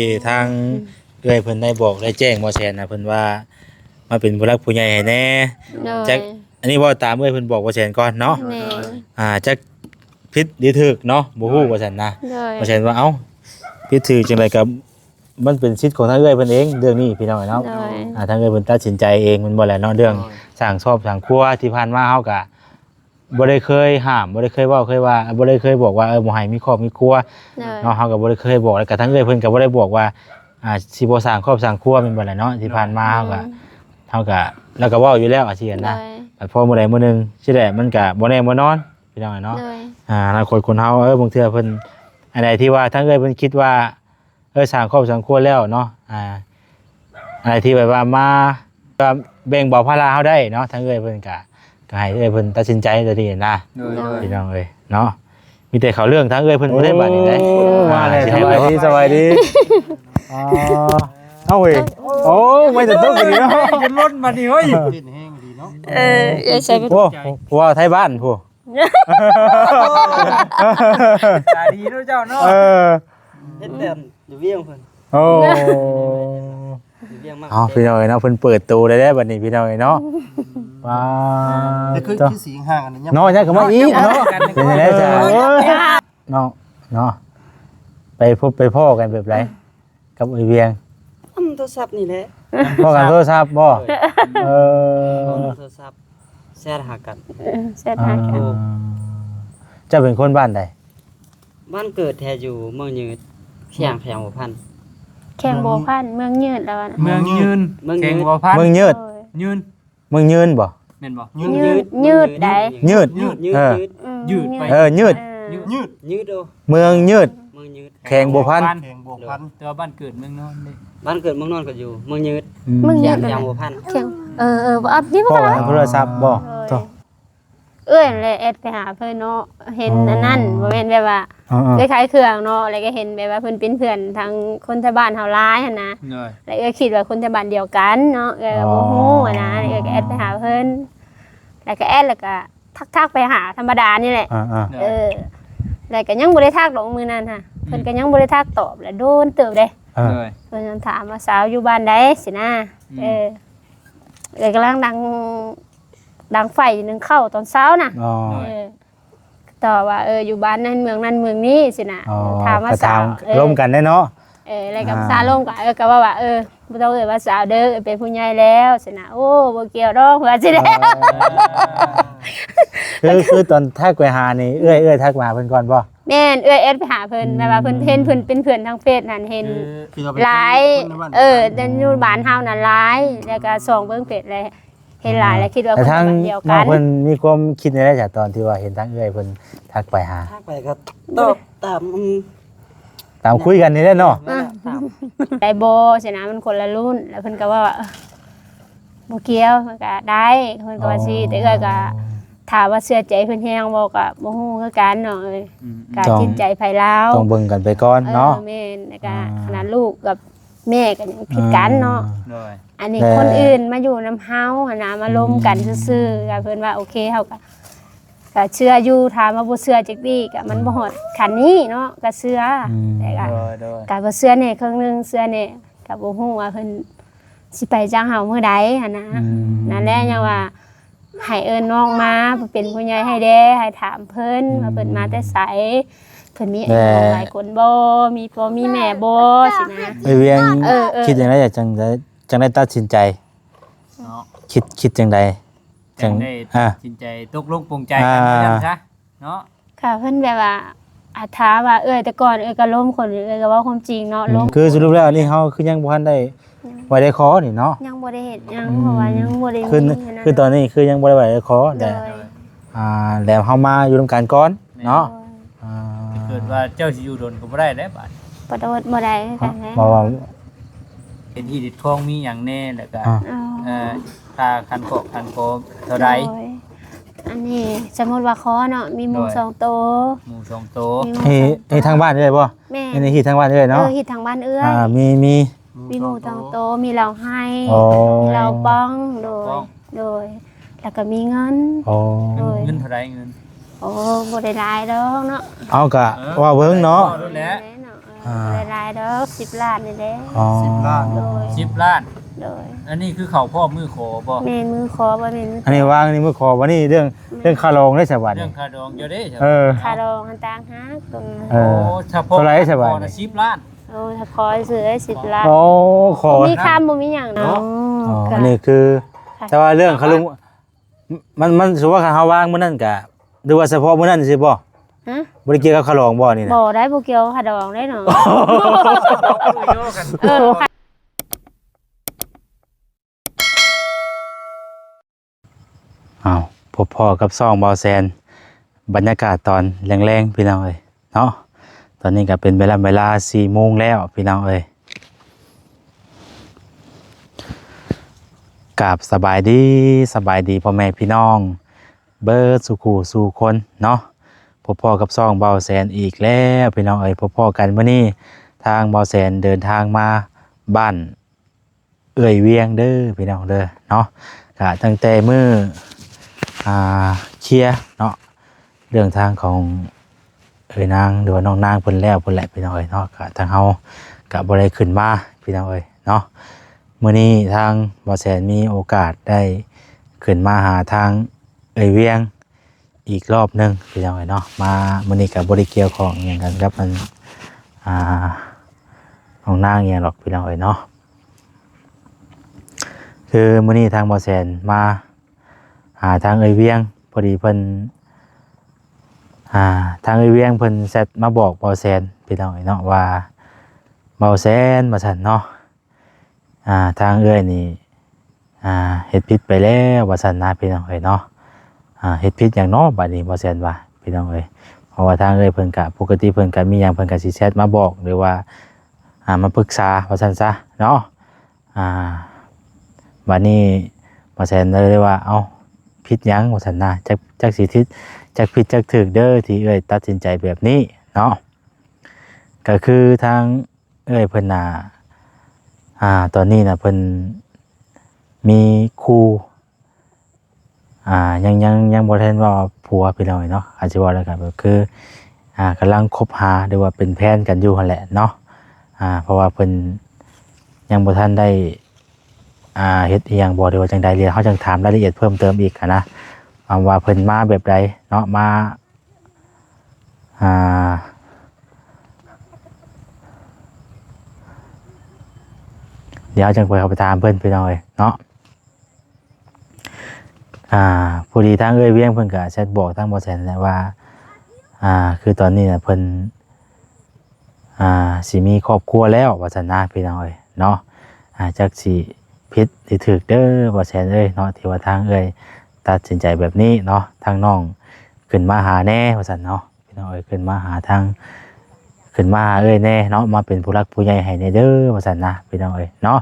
ທີ່ທາງເອື້ອຍເພິ່ນໄດ້ບອກໄດ້ແຈ້ງບໍ່ແຊນນະ ເພິ່ນວ່າມາເປັນຜູ້ຫຼັກຜູ້ໃຫຍ່ໃຫ້ແດ່. ໂດຍ ຈັກ ອັນນີ້ເວົ້າຕາມເອື້ອຍເພິ່ນບອກບໍ່ແຊນກ່ອນເນາະ. ແມ່ນ ອ່າ ຈັກຜິດຫຼືຖືກເນາະ ບໍ່ຮູ້ ໂດຍ ວ່າຊັ້ນນະ. ໂດຍ ບໍ່ແຊນວ່າ ເອົ້າ ຜິດຖືກຈັ່ງໃດກໍ ມັນເປັນສິດຂອງທາງເອື້ອຍເພິ່ນເອງ ເລື່ອງນີ້ພີ່ນ້ອງເອີຍເນາະ. ໂດຍ ອ່າ ທາງເອື້ອຍເພິ່ນຕັດສິນໃຈເອງແມ່ນບໍ່ແຫຼະເນາະ ເລື່ອງ ໂດຍ ສ້າງຄອບສ້າງຄົວ ທີ່ຜ່ານມາເຮົາກະບໍ່ໄດ້ເຄີຍຫ້າມ ບໍ່ໄດ້ເຄີຍເວົ້າເຄີຍວ່າ ບໍ່ໄດ້ເຄີຍບອກວ່າ ເອີ ບໍ່ໃຫ້ມີຄອບມີຄົວ ໂດຍ ເນາະ. ເຮົາກໍບໍ່ໄດ້ເຄີຍບອກ ແລ້ວກໍທາງເອື້ອຍເພິ່ນກໍບໍ່ໄດ້ບອກວ່າ ອ່າ ຊິບໍ່ສ້າງຄອບສ້າງຄົວແມ່ນບໍ່ແຫຼະເນາະ. ທີ່ຜ່ານມາເຮົາກໍ ໂດຍ ເຮົາກໍ ລາວກໍເວົ້າຢູ່ແລ້ວ ອາ ຊີ້ນະ. ໂດຍ ບັດພໍມື້ໃດມື້ໜຶ່ງຊີ້ແຫຼະ ມັນກໍບໍ່ແນ່ບໍ່ນອນ ພີ່ນ້ອງເອີຍເນາະ. ໂດຍ ອ່າ ອະນາຄົດຄົນເຮົາ ເອີ ບາງເທື່ອເພິ່ນ ອັນໃດທີ່ວ່າທາງເອື້ອຍເພິ່ນຄິດວ່າ ເອີ ສ້າງຄອບສ້າງຄົວແລ້ວເນາະ ອ່າ ອັນໃດທີ່ແບບວ່າມາ ກໍແບ່ງເບົາພາລະເຮົາໄດ້ເນາະ ທາງເອື້ອຍເພິ່ນກະ ກໍໃຫ້ເອື້ອຍເພິ່ນຕັດສິນໃຈໂດຍດີນະ. ໂດຍ ໂດຍ ພີ່ນ້ອງເອີຍເນາະ. ມີແຕ່ເຂົາເລື່ອງທາງເອື້ອຍເພິ່ນບໍ່ໄດ້ບາດນີ້ເດ້. ໂອ້ ມາແລ້ວ ອ່າ ສະບາຍດີ ສະບາຍດີ. ອໍ ເອົາເວີຍ ໂອ້ ໄວ້ແຕ່ຕົກນີ້ເນາະ ຈົນລົ້ນບາດນີ້ເວີຍ. ເອີ ເອີ ໃສ່ ໂອ້ ຜູ້ວ່າໄທບ້ານຜູ້ ຕາດີເນາະເຈົ້າເນາະ. ເອີ ເຮັດແບບຢູ່ວຽງເພິ່ນ. ໂອ້ ຢູ່ວຽງມາກ. ເອົາ ພີ່ນ້ອງເອີຍເນາະ ເພິ່ນເປີດໂຕໄດ້ແລ້ວບັດນີ້ ພີ່ນ້ອງເອີຍເນາະ. ວ້າ ຄື ຄືສິງຫາກັນເນາະ ຍັງເຂົ້າມາອີກເນາະ. ເປັນຈັ່ງໃດຊະ ເອີ ເນາະ ເນາະ ໄປພົບໄປພໍ້ກັນແບບໃດ? ກັບເອື້ອຍວຽງ ນຳໂທລະສັບນີ້ແຫຼະ. ພໍ້ກັນໂທລະສັບບໍ່? ໂດຍ ເອີ ໂທລະສັບ ແຊັດຫາກັນ. ເອີ ແຊັດຫາກັນ. ອ່າ ເຈົ້າເປັນຄົນບ້ານໃດ? ບ້ານເກີດແທ້ຢູ່ເມືອງຍືດ ແຂວງ ແຂວງຫົວພັນ. ແຂວງຫົວພັນ ເມືອງຍືດແລ້ວນະ. ເມືອງຍືດ ເມືອງຍືດ ແຂວງຫົວພັນ ເມືອງຍືດ. ໂດຍ ຍືດ ເມືອງຍືນບໍ່? ແມ່ນບໍ່? ຍືດ ຍືດ ຍືດໃດ? ຍືດ ຍືດ ຍືດ ເອີ ຍືດ ຍືດໄປ ເອີ ຍືດ ເອີ ຍືດ ຍືດ ໂອ້ ເມືອງຍືດ ເມືອງຍືດ ແຂວງບົວພັນ ແຂວງບົວພັນ. ແຕ່ວ່າບ້ານເກີດເມືອງນອນເດ້? ບ້ານເກີດເມືອງນອນກໍຢູ່ເມືອງຍືດ. ອືມ ເມືອງຍືດ ແຂວງ ແຂວງບົວພັນ. ແຂວງ ເອີ ເອີ ບໍ່ອັບ ນີ້ບໍ່ ໂທລະສັບບໍ່? ໂດຍ ໂຕ ເອື້ອຍແຫຼະແອັດໄປຫາເພິ່ນເນາະ ເຫັນ ອໍ ອັນນັ້ນ ບໍ່ແມ່ນແບບວ່າ ເອີໆ ເອື້ອຍຂາຍເຄື່ອງເນາະ ແລ້ວກໍເຫັນແບບວ່າເພິ່ນເປັນເພື່ອນທາງຄົນແຖວບ້ານເຮົາຫຼາຍຫັ້ນນະ. ໂດຍ ແລ້ວເອື້ອຍຄິດວ່າຄົນແຖວບ້ານດຽວກັນເນາະ ເອື້ອຍກໍບໍ່ຮູ້ ອໍ ຫັ້ນນະ ແລ້ວເອື້ອຍກໍແອັດໄປຫາເພິ່ນ ແລ້ວກໍແອັດ ແລ້ວກໍທັກໆໄປຫາທຳມະດານີ້ແຫຼະ. ອ່າໆ ເອີ ແລ້ວກໍຍັງບໍ່ໄດ້ທັກດອກມື້ນັ້ນຫະ ອືມ ເພິ່ນກໍຍັງບໍ່ໄດ້ທັກຕອບ ແລ້ວໂດນເຕີບເດ້. ເອີ ໂດຍ ເພິ່ນຖາມວ່າສາວຢູ່ບ້ານໃດຊີ້ນະ. ອືມ ເອີ ເອື້ອຍກຳລັງດັງ ດັງໄຟໜຶ້ງເຂົ້າຕອນເຊົ້ານະ. ອໍ ເອີ ຕອບວ່າ ເອີ ຢູ່ບ້ານນັ້ນເມືອງນັ້ນເມືອງນີ້ຊີ້ນະ. ອໍ ຖາມວ່າສາວ ກໍຖາມ ເອີ ລົມກັນແດ່ເນາະ. ເອີ ແລ້ວກໍ ອ່າ ສາວລົມກໍ ເອີ ກໍເວົ້າວ່າ ເອີ ບໍ່ຕ້ອງເອີ້ນວ່າສາວເດີ ເປັນຜູ້ໃຫຍ່ແລ້ວຊີ້ນະ. ໂອ້ ບໍ່ກ່ຽວດອກ ວ່າຊີ້ແຫຼະ. ເອີ ຄື ຄືຕອນທັກໄປຫານີ້ ເອື້ອຍ ເອື້ອຍທັກໄປຫາເພິ່ນກ່ອນບໍ່? ແມ່ນ ເອື້ອຍແອັດໄປຫາເພິ່ນ ອືມ ແບບວ່າເພິ່ນເຫັນ ເພິ່ນເປັນເພື່ອນທາງເຟສຫັ້ນ ເຫັນ ຄື ຄືວ່າເປັນ ຫຼາຍ ຄົນໃນບ້ານ ເອີ ແຕ່ຢູ່ບ້ານເຮົານັ້ນຫຼາຍ ອືມ ແລ້ວກໍສ່ອງເບິ່ງເຟສແລ້ວ ເຫັນຫຼາຍແລ້ວຄິດວ່າ ແຕ່ທາງ ຄົນບ້ານດຽວກັນ. ນ້ອງເພິ່ນມີຄວາມຄິດແນວໃດຈະ ຕອນທີ່ວ່າເຫັນທາງເອື້ອຍເພິ່ນທັກໄປຫາ? ທັກໄປກໍຕອບຕາມ ອືມ ຕາມຄຸຍກັນນີ້ແຫຼະເນາະ. ເອີ ຕາມ ໄດ້ບໍ່ຊີ້ນະ ມັນຄົນລະລຸ້ນ ແລ້ວເພິ່ນກໍເວົ້າວ່າ ເອີ ບໍ່ກ່ຽວ ມັນກໍໄດ້ ເພິ່ນກໍວ່າຊີ້. ອໍ ແຕ່ເອື້ອຍກໍ ຖາມວ່າເຊື່ອໃຈເພິ່ນແຮງບໍ່ ກໍບໍ່ຮູ້ຄືກັນເນາະ. ເອີ ອືມໆ ກໍຈິດໃຈໃຜລາວ ຕ້ອງເບິ່ງກັນໄປກ່ອນເນາະ. ເອີ ແມ່ນ ແລ້ວກໍ ອ່າ ຂະໜາດລູກກັບແມ່ກໍຍັງຜິດກັນເນາະ. ອ່າ ໂດຍ ອັນນີ້ ແຕ່ ຄົນອື່ນມາຢູ່ນຳເຮົາຫັ້ນນະ ມາລົມກັນ ອືມ ຊື່ໆ ກໍເພິ່ນວ່າໂອເຄ ເຮົາກໍ ກໍເຊື່ອຢູ່ ຖາມວ່າບໍ່ເຊື່ອຈັກດີ້ ກໍມັນ ອືມ ບໍ່ຮອດຂັ້ນນີ້ເນາະ ກໍເຊື່ອ. ອືມ ແຕ່ກໍ ໂດຍໆ ກໍບໍ່ເຊື່ອແດ່ເຄິ່ງໜຶ່ງ ເຊື່ອແດ່ ກໍບໍ່ຮູ້ວ່າເພິ່ນຊິໄປຈາກເຮົາມື້ໃດຫັ້ນນະ. ອືມ ນັ້ນແຫຼະ ຍັງວ່າໃຫ້ເອີ້ນນ້ອງມາເປັນຜູ້ໃຫຍ່ໃຫ້ແດ່ ໃຫ້ຖາມເພິ່ນ ອືມ ວ່າເພິ່ນມາແຕ່ໃສ ເພິ່ນມີ ແມ່ ອາຍຸຫຼາຍຄົນບໍ່ ມີພໍ່ມີແມ່ບໍ່ ຊີ້ນະ. ເອື້ອຍວຽງ ເອີໆ ຄິດຈັ່ງໃດ ຈັ່ງໄດ້ ຈັ່ງໄດ້ຕັດສິນໃຈ ເນາະ ຄິດ ຄິດຈັ່ງໃດ ຈັ່ງ ຈັ່ງໄດ້ ອ່າ ຕັດສິນໃຈຕົກລົງປົງໃຈກັນ ອ່າ ວ່າຊັ້ນຊະເນາະ. ກໍເພິ່ນແບບວ່າ ອາ ຖ້າວ່າເອື້ອຍແຕ່ກ່ອນເອື້ອຍກໍລົມຄົນ ເອື້ອຍກໍເວົ້າຄວາມຈິງເນາະ. ອືມ ລົມ ຄືສະຫຼຸບແລ້ວ ອັນນີ້ເຮົາຄືຍັງບໍ່ທັນໄດ້ໄຫວ້ໄດ້ຂໍນີ້ເນາະ? ຍັງບໍ່ໄດ້ເຮັດຫຍັງ ອືມ ເພາະວ່າຍັງບໍ່ໄດ້ມີ ຄື ຫັ້ນນະ ຄືຕອນນີ້ຄືຍັງບໍ່ໄດ້ໄຫວ້ໄດ້ຂໍແຫຼະ. ໂດຍ ອ່າ ແລ້ວເຮົາມາຢູ່ນຳກັນກ່ອນເນາະ. ແມ່ນ ອ່າ ຖ້າເກີດວ່າເຈົ້າຊິຢູ່ດົນກໍບໍ່ໄດ້ແຫຼະບາດ ບໍ່ໂດດ ບໍ່ໄດ້ຄືກັນແຫຼະ ເພາະວ່າ ເປັນທີ່ດິດຄອງມີຫຍັງແດ່ ແລ້ວກໍ ອ່າ ເອີ ຄ່າຄັນຄອກຄັນຄອເທົ່າໃດ? ໂດຍ ອັນນີ້ສົມມຸດວ່າຂໍເນາະ ມີໝູ ໂດຍ ສອງໂຕ ໝູສອງໂຕ ມີໝູ ເອີ ສອງໂຕ ເອີ ທາງບ້ານເອື້ອຍບໍ່? ແມ່ນ ອັນນີ້ຮີດທາງບ້ານເອື້ອຍເນາະ. ເອີ ຮີດທາງບ້ານເອື້ອຍ ອ່າ ມີ ມີ ມີໝູສອງໂຕ ມີເຫຼົ້າໄຮ່ ອໍ ມີເຫຼົ້າປ່ອງ ໂດຍ ເຫຼົ້າປ່ອງ ໂດຍ ແລ້ວກໍມີເງິນ ອໍ ໂດຍ ເງິນເທົ່າໃດເງິນ? ໂອ້ ບໍ່ໄດ້ຫຼາຍດອກເນາະ ເອົາກະ ເອີ ເວົ້າເບິ່ງເນາະ ເວົ້າໂລດແຫຼະ ເອີ ອ່າ ບໍ່ໄດ້ຫຼາຍດອກ ສິບລ້ານນີ້ແຫຼະ. ອໍ ສິບລ້ານ ໂດຍ ສິບລ້ານ. ໂດຍ ອັນນີ້ຄືເຂົ້າພ້ອມມື້ຂໍບໍ່? ແມ່ນ ມື້ຂໍ ບໍ່ແມ່ນມື້ ອັນນີ້ວາງໃນມື້ຂໍ. ບັດນີ້ເລື່ອງ ແມ່ນ ເລື່ອງຄ່າດອງເດ້ສະບັດ ເລື່ອງຄ່າດອງຢູ່ເດ້. ເອີ ຄ່າດອງຫັ້ນຕ່າງຫາກ. ເອີ ໂອ້ ສະເພາະ ເທົ່າໃດສະບັດ ຂໍນະ ສິບລ້ານ. ໂອ້ ຂໍຊື່ໄດ້ສິບລ້ານ. ໂອ້ ຂໍ ບໍ່ມີຄຳບໍ່ມີຫຍັງເນາະ. ອໍ ອັນນີ້ຄື ແຕ່ວ່າເລື່ອງຄ່າດອງ ມັນ ມັນ ສົມມຸດວ່າເຮົາວາງມື້ນັ້ນກະ ຫຼືວ່າສະເພາະມື້ນັ້ນຊື່ບໍ່? ຮະ? ບໍ່ໄດ້ກ່ຽວກັບຄ່າດອງບໍ່ນີ້ນະ? ບໍ່ໄດ້ ບໍ່ກ່ຽວກັບຄ່າດອງເດ້ເນາະ. ເອີ ເອົາ ພົບພໍ້ກັບຊ່ອງບ່າວແສນ ບັນຍາກາດຕອນແລງໆ ພີ່ນ້ອງເອີຍເນາະ. ຕອນນີ້ກໍເປັນເວລາ ເວລາສີ່ໂມງແລ້ວ ພີ່ນ້ອງເອີຍ. ກາບສະບາຍດີ ສະບາຍດີພໍ່ແມ່ພີ່ນ້ອງເບິດສູ່ຄູ່ສູ່ຄົນເນາະ. ພົບພໍ້ກັບຊ່ອງບ່າວແສນອີກແລ້ວ ພີ່ນ້ອງເອີຍ. ພົບພໍ້ກັນມື້ນີ້ ທາງບ່າວແສນເດີນທາງມາບ້ານ ເອື້ອຍວຽງເດີພີ່ນ້ອງເດີເນາະ. ກະຕັ້ງແຕ່ມື້ ອ່າ ເຄຍເນາະ ເລື່ອງທາງຂອງເອື້ອຍນາງ ຫຼືວ່ານ້ອງນາງເພິ່ນແລ້ວພຸ້ນແຫຼະພີ່ນ້ອງເອີຍເນາະ. ກະທາງເຮົາກະບໍ່ໄດ້ຂຶ້ນມາພີ່ນ້ອງເອີຍເນາະ. ມື້ນີ້ທາງບ່າວແສນມີໂອກາດໄດ້ຂຶ້ນມາຫາທາງເອື້ອຍວຽງ ອີກລອບໜຶ່ງພີ່ນ້ອງເອີຍເນາະ. ມາມື້ນີ້ກໍບໍ່ໄດ້ກ່ຽວຂ້ອງຫຍັງກັນກັບອັນ ອ່າ ນ້ອງນາງອີ່ຫຍັງດອກພີ່ນ້ອງເອີຍເນາະ. ຄືມື້ນີ້ທາງບ່າວແສນມາຫາທາງເອື້ອຍວຽງ ພໍດີເພິ່ນ ອ່າ ທາງເອື້ອຍວຽງເພິ່ນແຊັດມາບອກບ່າວແສນພີ່ນ້ອງເອີຍເນາະ ວ່າ ບ່າວແສນ ວ່າຊັ້ນເນາະ ອ່າ ທາງເອື້ອຍນີ້ ອ່າ ເຮັດຜິດໄປແລ້ວ ວ່າຊັ້ນນະພີ່ນ້ອງເອີຍເນາະ. ອ່າ ເຮັດຜິດຫຍັງເນາະບາດນີ້ ບ່າວແສນວ່າ ພີ່ນ້ອງເອີຍ. ເພາະວ່າທາງເອື້ອຍເພິ່ນກະ ປົກກະຕິເພິ່ນກະມີຫຍັງເພິ່ນກະຊິແຊັດມາບອກ ຫຼືວ່າ ອ່າ ມາປຶກສາ ວ່າຊັ້ນຊະເນາະ. ອ່າ ບາດນີ້ບ່າວແສນເລີຍວ່າ ເອົ້າ ຜິດຫຍັງ ວ່າຊັ້ນນະ ຈັກ ຈັກຊິຜິດ ຈັກຜິດຈັກຖືກເດີ ທີ່ເອື້ອຍຕັດສິນໃຈແບບນີ້ເນາະ. ກໍຄືທາງ ເອື້ອຍເພິ່ນນະ ອ່າ ຕອນນີ້ນະ ເພິ່ນມີຄູ່ ອ່າ ຍັງ ຍັງ ຍັງບໍ່ທັນວ່າຜົວພີ່ນ້ອງເອີຍເນາະ. ອາດຊິເວົ້າແລ້ວກໍແບບຄື ອ່າ ກຳລັງຄົບຫາ ຫຼືວ່າເປັນແຟນກັນຢູ່ຫັ້ນແຫຼະເນາະ. ອ່າ ເພາະວ່າເພິ່ນຍັງບໍ່ທັນໄດ້ ອ່າ ເຮັດອີ່ຫຍັງບໍ່ ຫຼືວ່າຈັ່ງໃດ ດຽວເຮົາຈັ່ງຖາມລາຍລະອຽດເພີ່ມເຕີມອີກຫັ້ນນະ ວ່າເພິ່ນມາແບບໃດເນາະ ມາ ອ່າ ດຽວເຮົາຈັ່ງຄ່ອຍເຂົ້າໄປຖາມເພິ່ນ ພີ່ນ້ອງເອີຍເນາະ. ອ່າ ພໍດີທາງເອື້ອຍວຽງເພິ່ນກໍແຊັດບອກທາງບ່າວແສນແຫຼະວ່າ ອ່າ ຄືຕອນນີ້ນະເພິ່ນ ອ່າ ຊິມີຄອບຄົວແລ້ວ ວ່າຊັ້ນນະ ພີ່ນ້ອງເອີຍເນາະ. ອ່າ ຈັກຊິຜິດຫຼືຖືກເດີ ບ່າວແສນເອີຍເນາະ ທີ່ວ່າທາງເອື້ອຍຕັດສິນໃຈແບບນີ້ເນາະ. ທາງນ້ອງຂຶ້ນມາຫາແດ່ ວ່າຊັ້ນເນາະ ພີ່ນ້ອງເອີຍ. ຂຶ້ນມາຫາທາງ ຂຶ້ນມາຫາເອື້ອຍແດ່ເນາະ ມາເປັນຜູ້ຫຼັກຜູ້ໃຫຍ່ໃຫ້ແດ່ເດີ ວ່າຊັ້ນນະ ພີ່ນ້ອງເອີຍເນາະ.